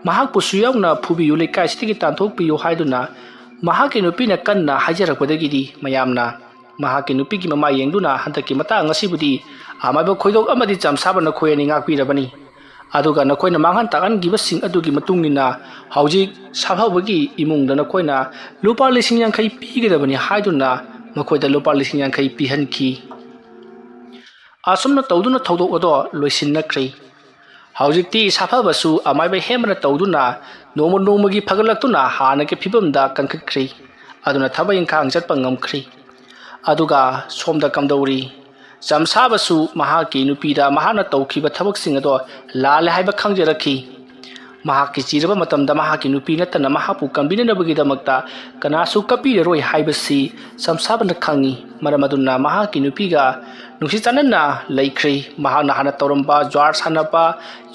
ꯃꯍꯥꯛꯄꯨꯁꯨ ꯌꯥꯎꯅ ꯐꯨꯕꯤꯌꯨ, ꯂꯩꯀꯥꯏꯁꯤꯗꯒꯤ ꯇꯥꯟꯊꯣꯛꯄꯤꯌꯨ ꯍꯥꯏꯗꯨꯅ ꯃꯍꯥꯛꯀꯤ ꯅꯨꯄꯤꯅ ꯀꯟꯅ ꯍꯥꯏꯖꯔꯛꯄꯗꯒꯤꯗꯤ ꯃꯌꯥꯝꯅ ꯃꯍꯥꯛꯀꯤ ꯅꯨꯄꯤꯒꯤ ꯃꯃꯥꯏ ꯌꯦꯡꯗꯨꯅ, "ꯍꯟꯗꯛꯀꯤ ꯃꯇꯥꯡ ꯑꯁꯤꯕꯨꯗꯤ ꯑꯃꯥꯏꯕ ꯈꯣꯏꯗꯣꯛ ꯑꯃꯗꯤ ꯆꯝꯁꯥꯕ ꯅꯈꯣꯏ ꯑꯅꯤ ꯉꯥꯛꯄꯤꯔꯕꯅꯤ꯫ ꯑꯗꯨꯒ ꯅꯈꯣꯏꯅ ꯃꯥꯡꯍꯟ ꯇꯥꯛꯍꯟꯈꯤꯕꯁꯤꯡ ꯑꯗꯨꯒꯤ ꯃꯇꯨꯡ ꯏꯟꯅ ꯍꯧꯖꯤꯛ ꯁꯥꯐꯕꯒꯤ ꯏꯃꯨꯡꯗ ꯅꯈꯣꯏꯅ ꯂꯨꯄꯥ ꯂꯤꯁꯤꯡ ꯌꯥꯡꯈꯩ ꯄꯤꯒꯗꯕꯅꯤ" ꯍꯥꯏꯗꯨꯅ ꯃꯈꯣꯏꯗ ꯂꯨꯄꯥ ꯂꯤꯁꯤꯡ ꯌꯥꯡꯈꯩ ꯄꯤꯍꯟꯈꯤ꯫ ꯑꯁꯨꯝꯅ ꯇꯧꯗꯨꯅ ꯊꯧꯗꯣꯛ ꯑꯗꯣ ꯂꯣꯏꯁꯤꯟꯅꯈ꯭ꯔꯦ꯫ ꯍꯧꯖꯤꯛꯇꯤ ꯁꯥꯐꯕꯁꯨ ꯑꯃꯥꯏꯕ ꯍꯦꯟꯕꯅ ꯇꯧꯗꯨꯅ ꯅꯣꯡꯃ ꯅꯣꯡꯃꯒꯤ ꯐꯒꯠꯂꯛꯇꯨꯅ ꯍꯥꯟꯅꯒꯤ ꯐꯤꯕꯝꯗ ꯀꯟꯈꯠꯈ꯭ꯔꯦ꯫ ꯑꯗꯨꯅ ꯊꯕꯛ ꯏꯪꯈꯥꯡ ꯆꯠꯄ ꯉꯝꯈ꯭ꯔꯦ꯫ ꯑꯗꯨꯒ ꯁꯣꯝꯗ ꯀꯝꯗꯧꯔꯤ? ꯆꯝꯁꯥꯕꯁꯨ ꯃꯍꯥꯛꯀꯤ ꯅꯨꯄꯤꯗ ꯃꯍꯥꯛꯅ ꯇꯧꯈꯤꯕ ꯊꯕꯛꯁꯤꯡ ꯑꯗꯣ ꯂꯥꯜꯂꯦ ꯍꯥꯏꯕ ꯈꯪꯖꯔꯛꯈꯤ꯫ ꯃꯍꯥꯛꯀꯤ ꯆꯤꯔꯕ ꯃꯇꯝꯗ ꯃꯍꯥꯛꯀꯤ ꯅꯨꯄꯤ ꯅꯠꯇꯅ ꯃꯍꯥꯛꯄꯨ ꯀꯟꯕꯤꯅꯅꯕꯒꯤꯗꯃꯛꯇ ꯀꯅꯥꯁꯨ ꯀꯞꯄꯤꯔꯔꯣꯏ ꯍꯥꯏꯕꯁꯤ ꯆꯝꯁꯥꯕꯅ ꯈꯪꯏ꯫ ꯃꯔꯝ ꯑꯗꯨꯅ ꯃꯍꯥꯛꯀꯤ ꯅꯨꯄꯤꯒ ꯅꯨꯡꯁꯤ ꯆꯥꯟꯅꯅ ꯂꯩꯈ꯭ꯔꯦ꯫ ꯃꯍꯥꯛꯅ ꯍꯥꯟꯅ ꯇꯧꯔꯝꯕ ꯖ꯭ꯋꯥꯔ ꯁꯥꯟꯅꯕ,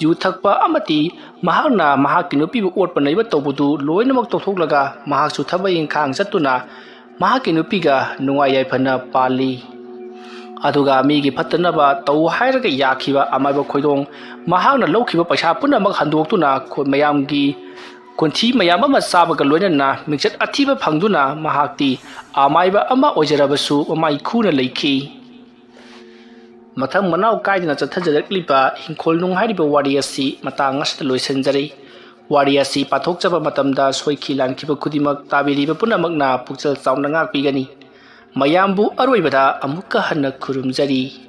ꯌꯨ ꯊꯛꯄ ꯑꯃꯗꯤ ꯃꯍꯥꯛꯅ ꯃꯍꯥꯛꯀꯤ ꯅꯨꯄꯤꯕꯨ ꯑꯣꯠꯄ ꯅꯩꯕ ꯇꯧꯕꯗꯨ ꯂꯣꯏꯅꯃꯛ ꯇꯣꯛꯊꯣꯛꯂꯒ ꯃꯍꯥꯛꯁꯨ ꯊꯕꯛ ꯏꯪꯈꯥꯡ ꯆꯠꯇꯨꯅ ꯃꯍꯥꯛꯀꯤ ꯅꯨꯄꯤꯒ ꯅꯨꯡꯉꯥꯏ ꯌꯥꯏꯐꯅ ꯄꯥꯜꯂꯤ꯫ ꯑꯗꯨꯒ ꯃꯤꯒꯤ ꯐꯠꯇꯅꯕ ꯇꯧ ꯍꯥꯏꯔꯒ ꯌꯥꯈꯤꯕ ꯑꯃꯥꯏꯕ ꯈꯣꯏꯗꯣꯡ ꯃꯍꯥꯛꯅ ꯂꯧꯈꯤꯕ ꯄꯩꯁꯥ ꯄꯨꯝꯅꯃꯛ ꯍꯟꯗꯣꯛꯇꯨꯅ ꯈꯨ-, ꯃꯌꯥꯝꯒꯤ ꯈꯣꯟꯊꯤ ꯃꯌꯥꯝ ꯑꯃ ꯆꯥꯕꯒ ꯂꯣꯏꯅꯅ ꯃꯤꯡꯆꯠ ꯑꯊꯤꯕ ꯐꯪꯗꯨꯅ ꯃꯍꯥꯛꯇꯤ ꯑꯃꯥꯏꯕ ꯑꯃ ꯑꯣꯏꯖꯔꯕꯁꯨ ꯃꯃꯥꯏ ꯈꯨꯅ ꯂꯩꯈꯤ꯫ ꯃꯊꯪ ꯃꯅꯥꯎ ꯀꯥꯏꯗꯅ ꯆꯠꯊꯖꯔꯛꯂꯤꯕ ꯍꯤꯡꯈꯣꯜ ꯅꯨꯡ ꯍꯥꯏꯔꯤꯕ ꯋꯥꯔꯤ ꯑꯁꯤ ꯃꯇꯥꯡ ꯑꯁꯤꯗ ꯂꯣꯏꯁꯤꯟꯖꯔꯤ꯫ ꯋꯥꯔꯤ ꯑꯁꯤ ꯄꯥꯊꯣꯛꯆꯕ ꯃꯇꯝꯗ ꯁꯣꯏꯈꯤ ꯂꯥꯟꯈꯤꯕ ꯈꯨꯗꯤꯡꯃꯛ ꯇꯥꯕꯤꯔꯤꯕ ꯄꯨꯝꯅꯃꯛꯅ ꯄꯨꯛꯆꯦꯜ ꯆꯥꯎꯅ ꯉꯥꯛꯄꯤꯒꯅꯤ꯫ ꯃꯌꯥꯝꯕꯨ ꯑꯔꯣꯏꯕꯗ ꯑꯃꯨꯛꯀ ꯍꯟꯅ ꯈꯨꯔꯨꯝꯖꯔꯤ꯫